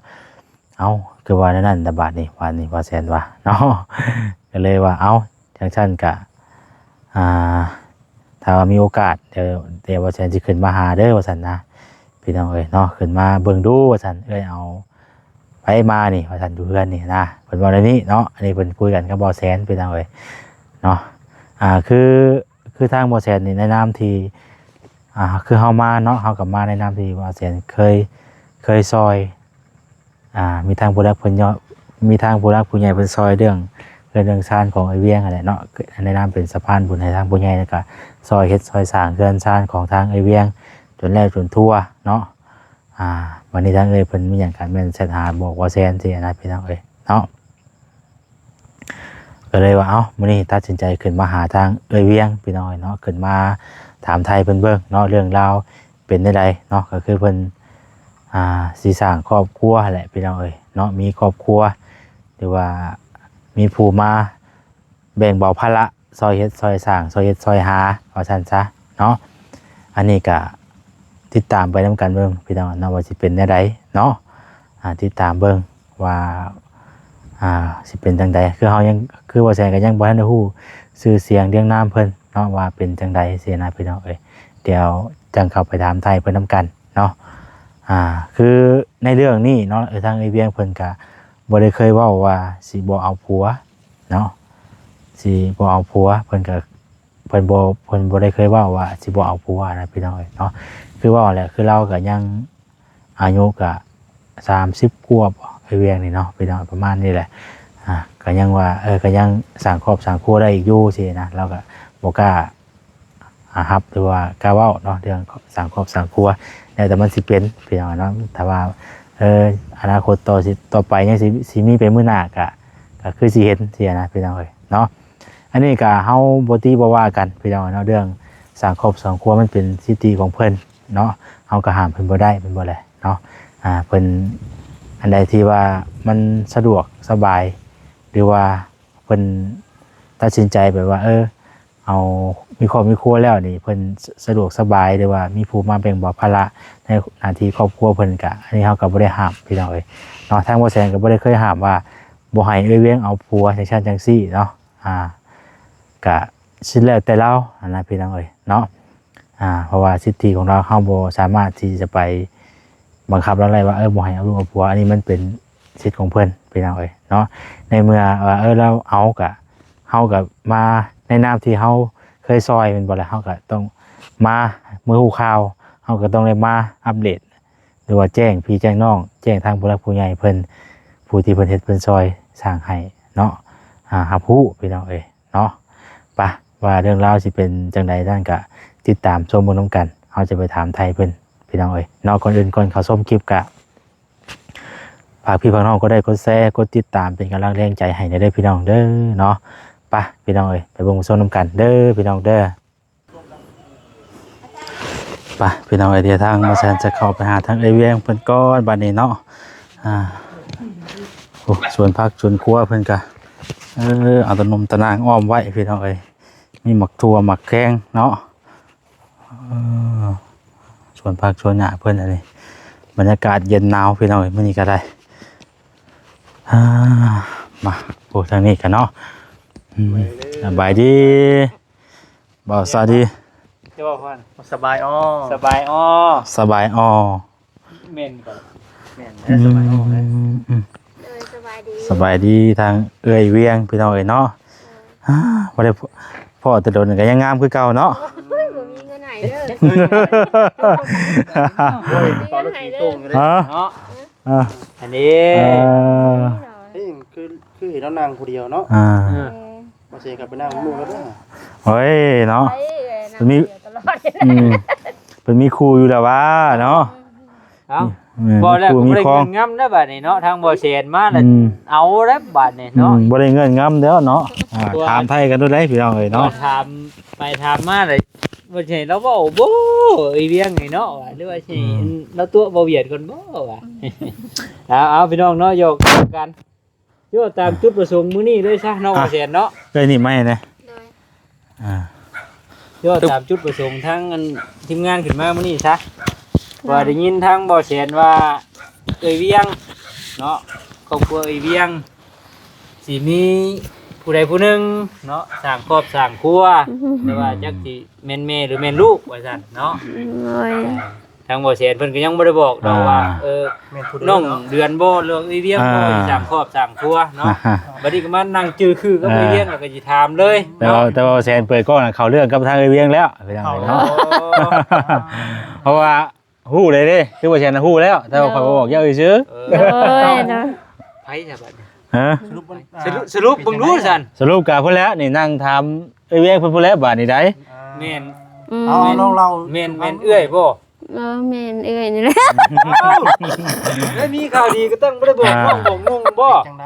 ເອົ້າ ຄືວ່າແນວນັ້ນລະບາດນີ້ ບາດນີ້ບ່າວແສນວ່າເນາະ. ກໍເລີຍວ່າ ເອົ້າ ຈັ່ງຊັ້ນກະ ອ່າ ຖ້າວ່າມີໂອກາດ ດຽວ ດຽວບ່າວແສນຊິຂຶ້ນມາຫາເດີ ວ່າຊັ້ນນະ ພີ່ນ້ອງເອີຍເນາະ. ຂຶ້ນມາເບິ່ງດູ ວ່າຊັ້ນ ເອື້ອຍເອົາໃຜມານີ້ ວ່າຊັ້ນ ຢູ່ເຮືອນນີ້ນະ ເພິ່ນເວົ້າແນວນີ້ເນາະ. ອັນນີ້ເພິ່ນຄຸຍກັນກັບບ່າວແສນ ພີ່ນ້ອງເອີຍເນາະ. ອ່າ ຄື ຄືທາງບ່າວແສນນີ້ໃນນາມທີ່ ອ່າ ຄືເຮົາມາເນາະ ເຮົາກໍມາໃນນາມທີ່ບ່າວແສນເຄີຍ ເຄີຍຊ່ອຍ ອ່າ ມີທາງຜູ້ຫຼັກເພິ່ນຍອດ ມີທາງຜູ້ຫຼັກຜູ້ໃຫຍ່ເພິ່ນຊ່ອຍເລື່ອງເຮືອນເລື່ອງຊານຂອງເອື້ອຍວຽງຫັ້ນແຫຼະເນາະ. ໃນນາມເປັນສະພານບຸນໃຫ້ທາງຜູ້ໃຫຍ່ ແລ້ວກໍຊ່ອຍເຮັດຊ່ອຍສ້າງເຮືອນຊານຂອງທາງເອື້ອຍວຽງຈົນແລ້ວຈົນທົ່ວເນາະ. ອ່າ ບັດນີ້ທາງເອື້ອຍເພິ່ນມີຫຍັງກໍແມ່ນແຊັດຫາບອກບ່າວແສນຊີ້ນະ ພີ່ນ້ອງເອີຍເນາະ. ກໍເລີຍວ່າ ເອົ້າ ມື້ນີ້ຕັດສິນໃຈຂຶ້ນມາຫາທາງເອື້ອຍວຽງ ພີ່ນ້ອງເອີຍເນາະ ຂຶ້ນມາຖາມໄຖ່ເພິ່ນເບິ່ງເນາະ ເລື່ອງລາວເປັນແນວໃດເນາະ. ກໍຄືເພິ່ນ ອ່າ ຊິສ້າງຄອບຄົວຫັ້ນແຫຼະ ພີ່ນ້ອງເອີຍເນາະ ມີຄອບຄົວ ຫຼືວ່າມີຜູ້ມາແບ່ງເບົາພາລະ ຊ່ອຍເຮັດຊ່ອຍສ້າງ ຊ່ອຍເຮັດຊ່ອຍຫາ ວ່າຊັ້ນຊະເນາະ. ອັນນີ້ກະຕິດຕາມໄປນຳກັນເບິ່ງ ພີ່ນ້ອງເນາະ ວ່າຊິເປັນແນວໃດເນາະ. ອ່າ ຕິດຕາມເບິ່ງວ່າ ອ່າ ຊິເປັນຈັ່ງໃດ ຄືເຮົາຍັງ ຄືບ່າວແສນກໍຍັງບໍ່ທັນໄດ້ຮູ້ຊື່ສຽງລຽງນາມເພິ່ນເນາະ ວ່າເປັນຈັ່ງໃດຊີ້ນະ ພີ່ນ້ອງເອີຍ. ດຽວຈັ່ງເຂົ້າໄປຖາມໄຖ່ເພິ່ນນຳກັນເນາະ. ອ່າ ຄືໃນເລື່ອງນີ້ເນາະ ເອີ ທາງເອື້ອຍວຽງເພິ່ນກະບໍ່ໄດ້ເຄີຍເວົ້າວ່າຊິບໍ່ເອົາຜົວເນາະ ຊິບໍ່ເອົາຜົວ ເພິ່ນກະ ເພິ່ນບໍ່ ເພິ່ນບໍ່ໄດ້ເຄີຍເວົ້າວ່າຊິບໍ່ເອົາຜົວນະ ພີ່ນ້ອງເອີຍເນາະ. ຄືເວົ້າແຫຼະ ຄືລາວກໍຍັງອາຍຸກໍສາມສິບກວ່າບໍ່ ເອື້ອຍວຽງນີ້ເນາະ ພີ່ນ້ອງ ປະມານນີ້ແຫຼະ ອ່າ ກໍຍັງວ່າ ເອີ ກໍຍັງສ້າງຄອບສ້າງຄົວໄດ້ອີກຢູ່ຊີ້ນະ ລາວກໍບໍ່ກ້າ ອ່າ ຮັບ ຫຼືວ່າກ້າເວົ້າເນາະ ເລື່ອງສ້າງຄອບສ້າງຄົວ ແລ້ວແຕ່ມັນຊິເປັນ ພີ່ນ້ອງເນາະ ຖ້າວ່າ ເອີ ອະນາຄົດຕໍ່ຊິ ຕໍ່ໄປຍັງຊິ ຊິມີໄປມື້ໜ້າກະ ກະຄືຊິເຫັນຊີ້ນະ ພີ່ນ້ອງເອີຍເນາະ. ອັນນີ້ກະເຮົາບໍ່ຕິບໍ່ວ່າກັນ ພີ່ນ້ອງເນາະ ເລື່ອງສ້າງຄອບສ້າງຄົວມັນເປັນສິດທິຂອງເພິ່ນເນາະ ເຮົາກະຫ້າມເພິ່ນບໍ່ໄດ້ ແມ່ນບໍ່ແຫຼະເນາະ ອ່າ ເພິ່ນ ອັນໃດທີ່ວ່າມັນສະດວກສະບາຍ ຫຼືວ່າ ເພິ່ນຕັດສິນໃຈແບບວ່າ ເອີ ເອົາ ມີຄອບມີຄົວແລ້ວນີ້ ເພິ່ນສະ ສະດວກສະບາຍ ຫຼືວ່າມີຜູ້ມາແບ່ງເບົາພາລະໃນໜ້າທີ່ຄອບຄົວເພິ່ນ ກະ ອັນນີ້ເຮົາກໍບໍ່ໄດ້ຫ້າມ ພີ່ນ້ອງເອີຍເນາະ ທາງບໍ່ແສນກໍບໍ່ໄດ້ເຄີຍຫ້າມວ່າບໍ່ໃຫ້ເອື້ອຍວຽງເອົາຜົວຈັ່ງຊັ້ນຈັ່ງຊີ້ເນາະ ອ່າ ກະ ຊິແລ້ວແຕ່ລາວຫັ້ນນະ ພີ່ນ້ອງເອີຍເນາະ ອ່າ ເພາະວ່າສິດທິຂອງລາວ ເຮົາບໍ່ສາມາດທີ່ຈະໄປບັງຄັບລາວໄດ້ວ່າ ເອີ ບໍ່ໃຫ້ເອົາລູກເອົາຜົວ ອັນນີ້ມັນເປັນສິດຂອງເພິ່ນ ພີ່ນ້ອງເອີຍເນາະ ໃນເມື່ອວ່າ ເອີ ລາວເອົາກະ ເຮົາກະມາໃນນາມທີ່ເຮົາເຄີຍຊ່ອຍແມ່ນບໍ່ລະ ເຮົາກະຕ້ອງມາເມື່ອຮູ້ຂ່າວ ເຮົາກະຕ້ອງໄດ້ມາອັບເດດ ຫຼືວ່າແຈ້ງພີ່ແຈ້ງນ້ອງ ແຈ້ງທາງຜູ້ຫຼັກຜູ້ໃຫຍ່ເພິ່ນ ຜູ້ທີ່ເພິ່ນເຮັດເພິ່ນຊ່ອຍສ້າງໃຫ້ເນາະ ອ່າ ຮັບຮູ້ ພີ່ນ້ອງເອີຍ ເນາະ ປະ ວ່າເລື່ອງລາວຊິເປັນຈັ່ງໃດນັ້ນກະຕິດຕາມຊົມເບິ່ງນຳກັນ ເຮົາຈະໄປຖາມໄຖ່ເພິ່ນ ພີ່ນ້ອງເອີຍເນາະ. ກ່ອນອື່ນ ກ່ອນເຂົ້າຊົມຄລິບກະ ຝາກພີ່ຝາກນ້ອງກົດໄລ້ກົດແຊ ກົດຕິດຕາມເປັນກຳລັງແຮງໃຈໃຫ້ແດ່ເດີພີ່ນ້ອງເດີເນາະ. ປະ ພີ່ນ້ອງເອີຍ ໄປເບິ່ງໄປຊົມນຳກັນເດີພີ່ນ້ອງເດີ. ໄປພີ່ນ້ອງເອີຍ ດຽວທາງບ່າວແສນຈະເຂົ້າໄປຫາທາງເອື້ອຍວຽງເພິ່ນກ່ອນບາດນີ້ເນາະ. ອ່າ ໂອ້ ສວນຜັກສວນຄົວເພິ່ນກະ ເອີ ເອົາຕະໜຸ່ມຕະນາງອ້ອມໄວ້ພີ່ນ້ອງເອີຍ ມີໝາກຖົ່ວໝາກແຄງເນາະ. ເອີ ສວນຜັກສວນຫຍ້າເພິ່ນອັນນີ້ ບັນຍາກາດເຢັນໜາວພີ່ນ້ອງເອີຍ ມື້ນີ້ກະໄດ້. ອ່າ ມາ ໂອ້ ທາງນີ້ກະເນາະ. ອືມ ສະບາຍດີ. ບ່າວສາລີ ເຈົ້າວ່າ ສະບາຍອໍ ສະບາຍອໍ ສະບາຍອໍ ແມ່ນກໍແມ່ນ ອືມ ສະບາຍອໍເດ້ ອືມ ອືມ ໂດຍ ສະບາຍດີ ສະບາຍດີທາງເອື້ອຍວຽງພີ່ນ້ອງເອີຍເນາະ. ເອີ ອ່າ ບໍ່ໄດ້ພໍ້ແຕ່ດົນກໍຍັງງາມຄືເກົ່າເນາະ. ໂອ້ຍ ບໍ່ມີເງິນໃຫ້ເດີ ບໍ່ມີເງິນໃຫ້ເດີ ຮະ ເນາະ. ອ່າ ອັນນີ້ ເອີ ເອີ ເຮີ້ຍ ຄື ຄືເຫັນລາວນັ່ງຜູ້ດຽວເນາະ. ອ່າ ເອີ ບໍ່ເສຍກັບໄປນັ່ງໝູ່ແລ້ວເດີ. ໂອ້ຍເນາະ ໄປ ເອີ ນັ່ງຜູ້ດຽວຕະຫຼອດ ອືມ ເພິ່ນມີຄູ່ຢູ່ແລ້ວຫວາເນາະ. ເອົ້າ ອືມ ບໍ່ແລ້ວກໍບໍ່ໄດ້ເງິນງຳເດີບາດນີ້ເນາະ ທາງບໍ່ແສນມາແລ້ວ ອືມ ເອົາແລ້ວບາດນີ້ເນາະ. ອືມ ບໍ່ໄດ້ເງິນງຳແລ້ວເນາະ. ອ່າ ຖາມໄຖ່ກັນໂລດເດ້ພີ່ນ້ອງເອີຍເນາະ ຖາມໄປຖາມມາແລ້ວ ບໍ່ໃຊ່ລາວເວົ້າບໍ່ ເອື້ອຍວຽງນີ້ເນາະ ຫຼືວ່າຊິ ອືມ ລາວຕົວະບໍ່ວຽດກ່ອນບໍ່ວ່າ. ເອົາ ເອົາ ພີ່ນ້ອງເນາະ ຢອກກັນ ໂຍ ຕາມຈຸດປະສົງມື້ນີ້ເລີຍຊະເນາະ ອ່ະ ບ່າວແສນເນາະ. ເອື້ອຍນີ້ມາໃຫ້ແດ່ ໂດຍ ອ່າ ໂຍ ຕາມຈຸດປະສົງທາງອັນທີມງານຂຶ້ນມາມື້ນີ້ຊະ ໂດຍ ວ່າໄດ້ຍິນທາງບ່າວແສນວ່າ ເອື້ອຍວຽງເນາະ ຄອບຄົວເອື້ອຍວຽງ ຊິມີຜູ້ໃດຜູ້ໜຶ່ງເນາະ ສ້າງຄອບສ້າງຄົວ ແຕ່ວ່າຈັກຊິແມ່ນແມ່ຫຼືແມ່ນລູກວ່າຊັ້ນເນາະ. ໂດຍ ອ່າ ທາງບໍ່ແສນເພິ່ນກໍຍັງບໍ່ໄດ້ບອກດອກວ່າ ອ່າ ເອີ ແມ່ນຜູ້ໃດເນາະ ນ້ອງເດືອນບໍ່ ຫຼືວ່າເອື້ອຍວຽງບໍ່ ອ່າ ຊິສ້າງຄອບສ້າງຄົວເນາະ. ອ່າ ບັດນີ້ກໍມານັ່ງຈື່ຄືກັບ ອ່າ ເອື້ອຍວຽງ ແລ້ວກໍຊິຖາມເລີຍເນາະ. ແຕ່ວ່າ ແຕ່ວ່າແສນເປີດກ້ອງນະ ເຂົ້າເລື່ອງກັບທາງເອື້ອຍວຽງແລ້ວ ພີ່ນ້ອງເນາະ. ເອີ ເພາະວ່າ ຮູ້ເລີຍເດ້ ຄືວ່າແສນນະຮູ້ແລ້ວ ແຕ່ວ່າຂ້ອຍບໍ່ບອກເຈົ້າຊື່ໆ. ໂດຍ ໂດຍ ໃຜຊະບັດນີ້ ຮະ ສະຫຼຸບ ສະຫຼຸບເບິ່ງດູຊັ້ນ ສະຫຼຸບກະພຸ້ນແຫຼະ ນີ້ນັ່ງຖາມເອື້ອຍວຽງເພິ່ນພຸ້ນແຫຼະບາດນີ້ໃດ໋. ແມ່ນ ອືມ ເອົາ ລອງເລົ່າ ແມ່ນ ແມ່ນເອື້ອຍບໍ່? ເອີ ແມ່ນເອື້ອຍນີ້ແຫຼະ. ເອີ ໄດ້ມີຂ່າວດີກໍຕ້ອງບໍ່ໄດ້ບອກ ອ່າ ນ້ອງບອກນົ່ງບໍ່? ຈັ່ງໃດ?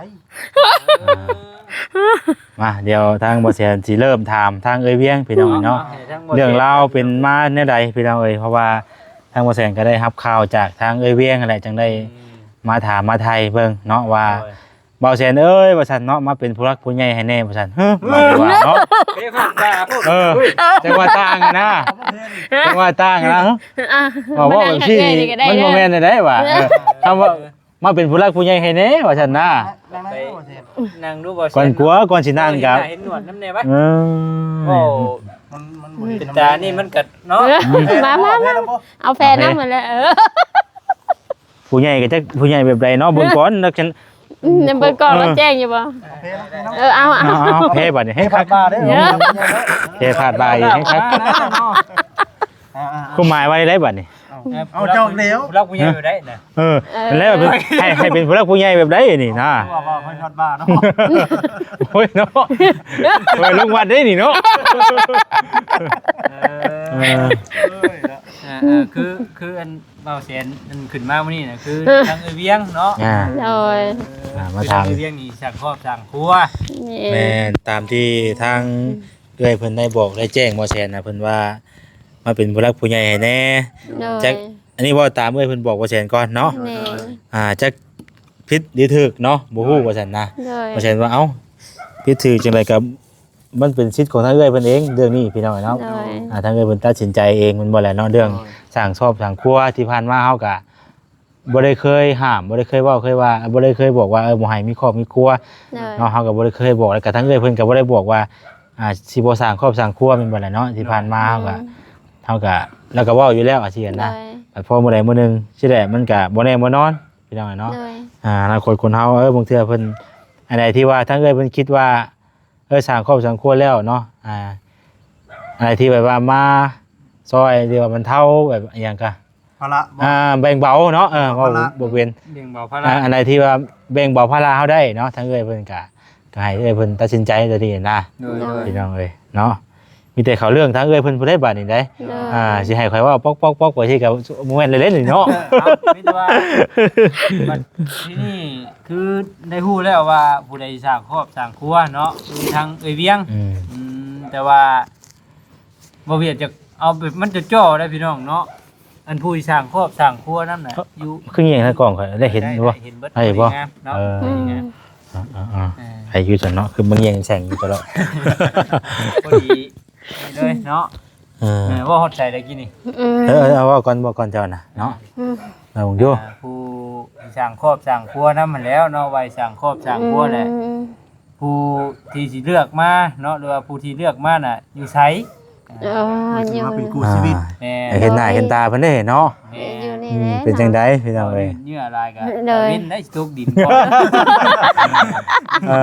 ມາ ດຽວທາງບໍ່ແສນຊິເລີ່ມຖາມທາງເອື້ອຍວຽງ ພີ່ນ້ອງເອີຍເນາະ ເນາະ ໃຫ້ທາງບໍ່ແສນ ເລື່ອງລາວເປັນມາແນວໃດ ພີ່ນ້ອງເອີຍ ເພາະວ່າທາງບໍ່ແສນກໍໄດ້ຮັບຂ່າວຈາກທາງເອື້ອຍວຽງຫັ້ນແຫຼະ ຈຶ່ງໄດ້ ອືມ ມາຖາມມາໄຖ່ເບິ່ງເນາະວ່າ ໂດຍ ບ່າວແສນເອີຍ ວ່າຊັ້ນເນາະ ມາເປັນຜູ້ຫຼັກຜູ້ໃຫຍ່ໃຫ້ແດ່ ວ່າຊັ້ນ ຮະ ວ່າເນາະ ເພພາດຕາ ເອີ ເອີຍ ຈັ່ງວ່າຕ່າງນະ ຈັ່ງວ່າຕ່າງນະ ອ່າ ວ່າ ວ່າແບບຊີ້ ມັນບໍ່ແມ່ນໄດ້ວ່າ ເອີ ຄຳວ່າ ມາເປັນຜູ້ຫຼັກຜູ້ໃຫຍ່ໃຫ້ແດ່ ວ່າຊັ້ນນະ. ນັ່ງໄດ້ບໍ່ແຊນ? ນັ່ງດູບໍ່ແຊນ? ກ່ອນກົວ ກ່ອນຊິນັ່ງກະ ເຫັນໜວດນຳແດ່ວະ. ເອີ ໂອ້ ມັນ ມັນບໍ່ເຫັນ ຕານີ້ມັນກະເນາະ. ເອີ ມາ ມາ ມາ ເອົາແພນຳຫັ້ນແຫຼະ. ເອີ ຜູ້ໃຫຍ່ກະຈັກຜູ້ໃຫຍ່ແບບໃດເນາະ ເບິ່ງກ່ອນ ແລ້ວຈັ່ງ ອືມ ເບິ່ງກ່ອນວ່າແຈ້ງຢູ່ບໍ່. ເອີ ເອົາ ເອົາ ເອົາ ເອົາ ເພບາດນີ້ ເພພາດບ່າເດີ ເພພາດບ່າອີກ ເພພາດ ຄວາມໝາຍວ່າໃດບາດນີ້? ເອີ ເອົາ ເຈົ້າແລ້ວ ຜູ້ຫຼັກຜູ້ໃຫຍ່ແບບໃດນະ? ເອີ ເອີ ແລ້ວໃຫ້ ໃຫ້ເປັນຜູ້ຫຼັກຜູ້ໃຫຍ່ແບບໃດນີ້ນະ? ວ່າ ວ່າເພິ່ນຮອດບ້ານເນາະ ໂອ້ຍເນາະ ໄປລົງວັດເດ້ນີ້ເນາະ ເອີ ເອີ ເອີ ຄື ຄືອັນ ບ່າວແສນ ອັນຂຶ້ນມາມື້ນີ້ນະ ຄື ເອີ ທາງເອື້ອຍວຽງເນາະ ອ່າ ໂດຍ ເອີ ອ່າ ມາຖາມ ຄືທາງເອື້ອຍວຽງນີ້ສ້າງຄອບສ້າງຄົວ ແມ່ນ ແມ່ນ ຕາມທີ່ທາງ ເອື້ອຍເພິ່ນໄດ້ບອກໄດ້ແຈ້ງບໍ່ແຊນນະ ເພິ່ນວ່າມາເປັນຜູ້ຫຼັກຜູ້ໃຫຍ່ໃຫ້ແດ່ ໂດຍ ຈັກ ອັນນີ້ເວົ້າຕາມເອື້ອຍເພິ່ນບອກບໍ່ແຊນກ່ອນເນາະ ແມ່ນ ອ່າ ຈັກຜິດຫຼືຖືກເນາະ ບໍ່ຮູ້ ໂດຍ ວ່າຊັ້ນນະ ໂດຍ ບໍ່ແຊນວ່າ ເອົ້າ ຜິດຖືກຈັ່ງໃດກໍມັນເປັນສິດຂອງທາງເອື້ອຍເພິ່ນເອງ ເລື່ອງນີ້ພີ່ນ້ອງເນາະ ໂດຍ ອ່າ ທາງເອື້ອຍເພິ່ນຕັດສິນໃຈເອງ ແມ່ນບໍ່ແຫຼະເນາະ ເລື່ອງ ໂດຍ ສ້າງຄອບສ້າງຄົວທີ່ຜ່ານມາເຮົາກະ ບໍ່ໄດ້ເຄີຍຫ້າມ ບໍ່ໄດ້ເຄີຍເວົ້າ ເຄີຍວ່າ ບໍ່ໄດ້ເຄີຍບອກວ່າ ເອີ ບໍ່ໃຫ້ມີຄອບມີຄົວ ໂດຍ ເນາະ ເຮົາກໍບໍ່ໄດ້ເຄີຍບອກ ແລ້ວກໍທາງເອື້ອຍເພິ່ນກໍບໍ່ໄດ້ບອກວ່າ ອ່າ ຊິບໍ່ສ້າງຄອບສ້າງຄົວ ແມ່ນບໍ່ລະເນາະ ທີ່ຜ່ານມາເຮົາກໍ ໂດຍ ເຮົາກໍ ລາວກໍເວົ້າຢູ່ແລ້ວ ອາ ຊີ້ນະ ໂດຍ ແຕ່ພໍມື້ໃດມື້ໜຶ່ງ ຊີ້ແຫຼະ ມັນກໍບໍ່ແນ່ບໍ່ນອນ ພີ່ນ້ອງເນາະ ໂດຍ ອ່າ ອະນາຄົດຄົນເຮົາ ເອີ ບາງເທື່ອເພິ່ນ ອັນໃດທີ່ວ່າທາງເອື້ອຍເພິ່ນຄິດວ່າ ເອີ ສ້າງຄອບສ້າງຄົວແລ້ວເນາະ ອ່າ ອັນໃດທີ່ແບບວ່າມາຊ່ອຍ ຫຼືວ່າບັນເທົາແບບອີ່ຫຍັງກະ ພາລະບໍ່ ອ່າ ແບ່ງເບົາເນາະ ເອີ ເວົ້າບໍ່ເປັນ ແບ່ງເບົາພາລະ ອ່າ ອັນໃດທີ່ວ່າແບ່ງເບົາພາລະເຮົາໄດ້ເນາະ ທາງເອື້ອຍເພິ່ນກະ ກະໃຫ້ເອື້ອຍເພິ່ນຕັດສິນໃຈໂດຍດີນະ ໂດຍ ໂດຍ ພີ່ນ້ອງເອີຍເນາະ ມີແຕ່ເຂົ້າເລື່ອງທາງເອື້ອຍເພິ່ນຜູ້ໃດບາດນີ້ໄດ໋ ໂດຍ ອ່າ ຊິໃຫ້ຂ້ອຍເວົ້າປອກໆໆໄປຊິກະບໍ່ແມ່ນເລີຍເດ້ນີ້ເນາະ ເອີ ເອົາ ມີແຕ່ວ່າ ບັດທີນີ້ ຄືໄດ້ຮູ້ແລ້ວວ່າຜູ້ໃດສ້າງຄອບສ້າງຄົວເນາະ ຄືທາງເອື້ອຍວຽງ ອືມ ອືມ ແຕ່ວ່າ ບໍ່ວຽດຈະເອົາແບບມັນຈ່ອໆໄດ໋ພີ່ນ້ອງເນາະ ອັນຜູ້ທີ່ສ້າງຄອບສ້າງຄົວນຳນະ ເອີ ຢູ່ ຄືແຍງໃນກ້ອງຂ້ອຍໄດ້ເຫັນບໍ່? ໄດ້ ໄດ້ເຫັນເບິດ ໄດ້ບໍ່? ງາມເນາະ ເອີ ງາມ ອ່າໆ ເອີ ໃຫ້ຢູ່ຊັ້ນເນາະ ຄືມັນແຍງແສງຢູ່ຕະຫຼອດ ພໍດີເລີຍເນາະ ເອີ ເອີ ເວົ້າຮອດໃສໄດ້ກີ້ນີ້? ອືມ ເອີ ເອີ ເອົາເວົ້າກ່ອນ ເວົ້າກ່ອນເຈົ້ານະເນາະ ອືມ ເອົາຢູ່ ອ່າ ຜູ້ສ້າງຄອບສ້າງຄົວນຳຫັ້ນແຫຼ້ວເນາະ ໄວ້ສ້າງຄອບສ້າງຄົວແຫຼະ ອືມ ຜູ້ທີ່ຊິເລືອກມາເນາະ ຫຼືວ່າຜູ້ທີ່ເລືອກມານະຢູ່ໃສ? ເອີ ເອີ ຢູ່ ມາເປັນຄູ່ຊີວິດ ອ່າ ແມ່ນ ເຫັນໜ້າເຫັນຕາເພິ່ນເດ້ເນາະ ແມ່ນ ຢູ່ນີ້ແຫຼະ ອືມ ເນາະ ເປັນຈັ່ງໃດພີ່ນ້ອງເອີຍ? ເຫຍື່ອຫຼາຍກະ ໂດຍ ເຫັນໄດ້ຕົກດິນກ່ອນ ເອີ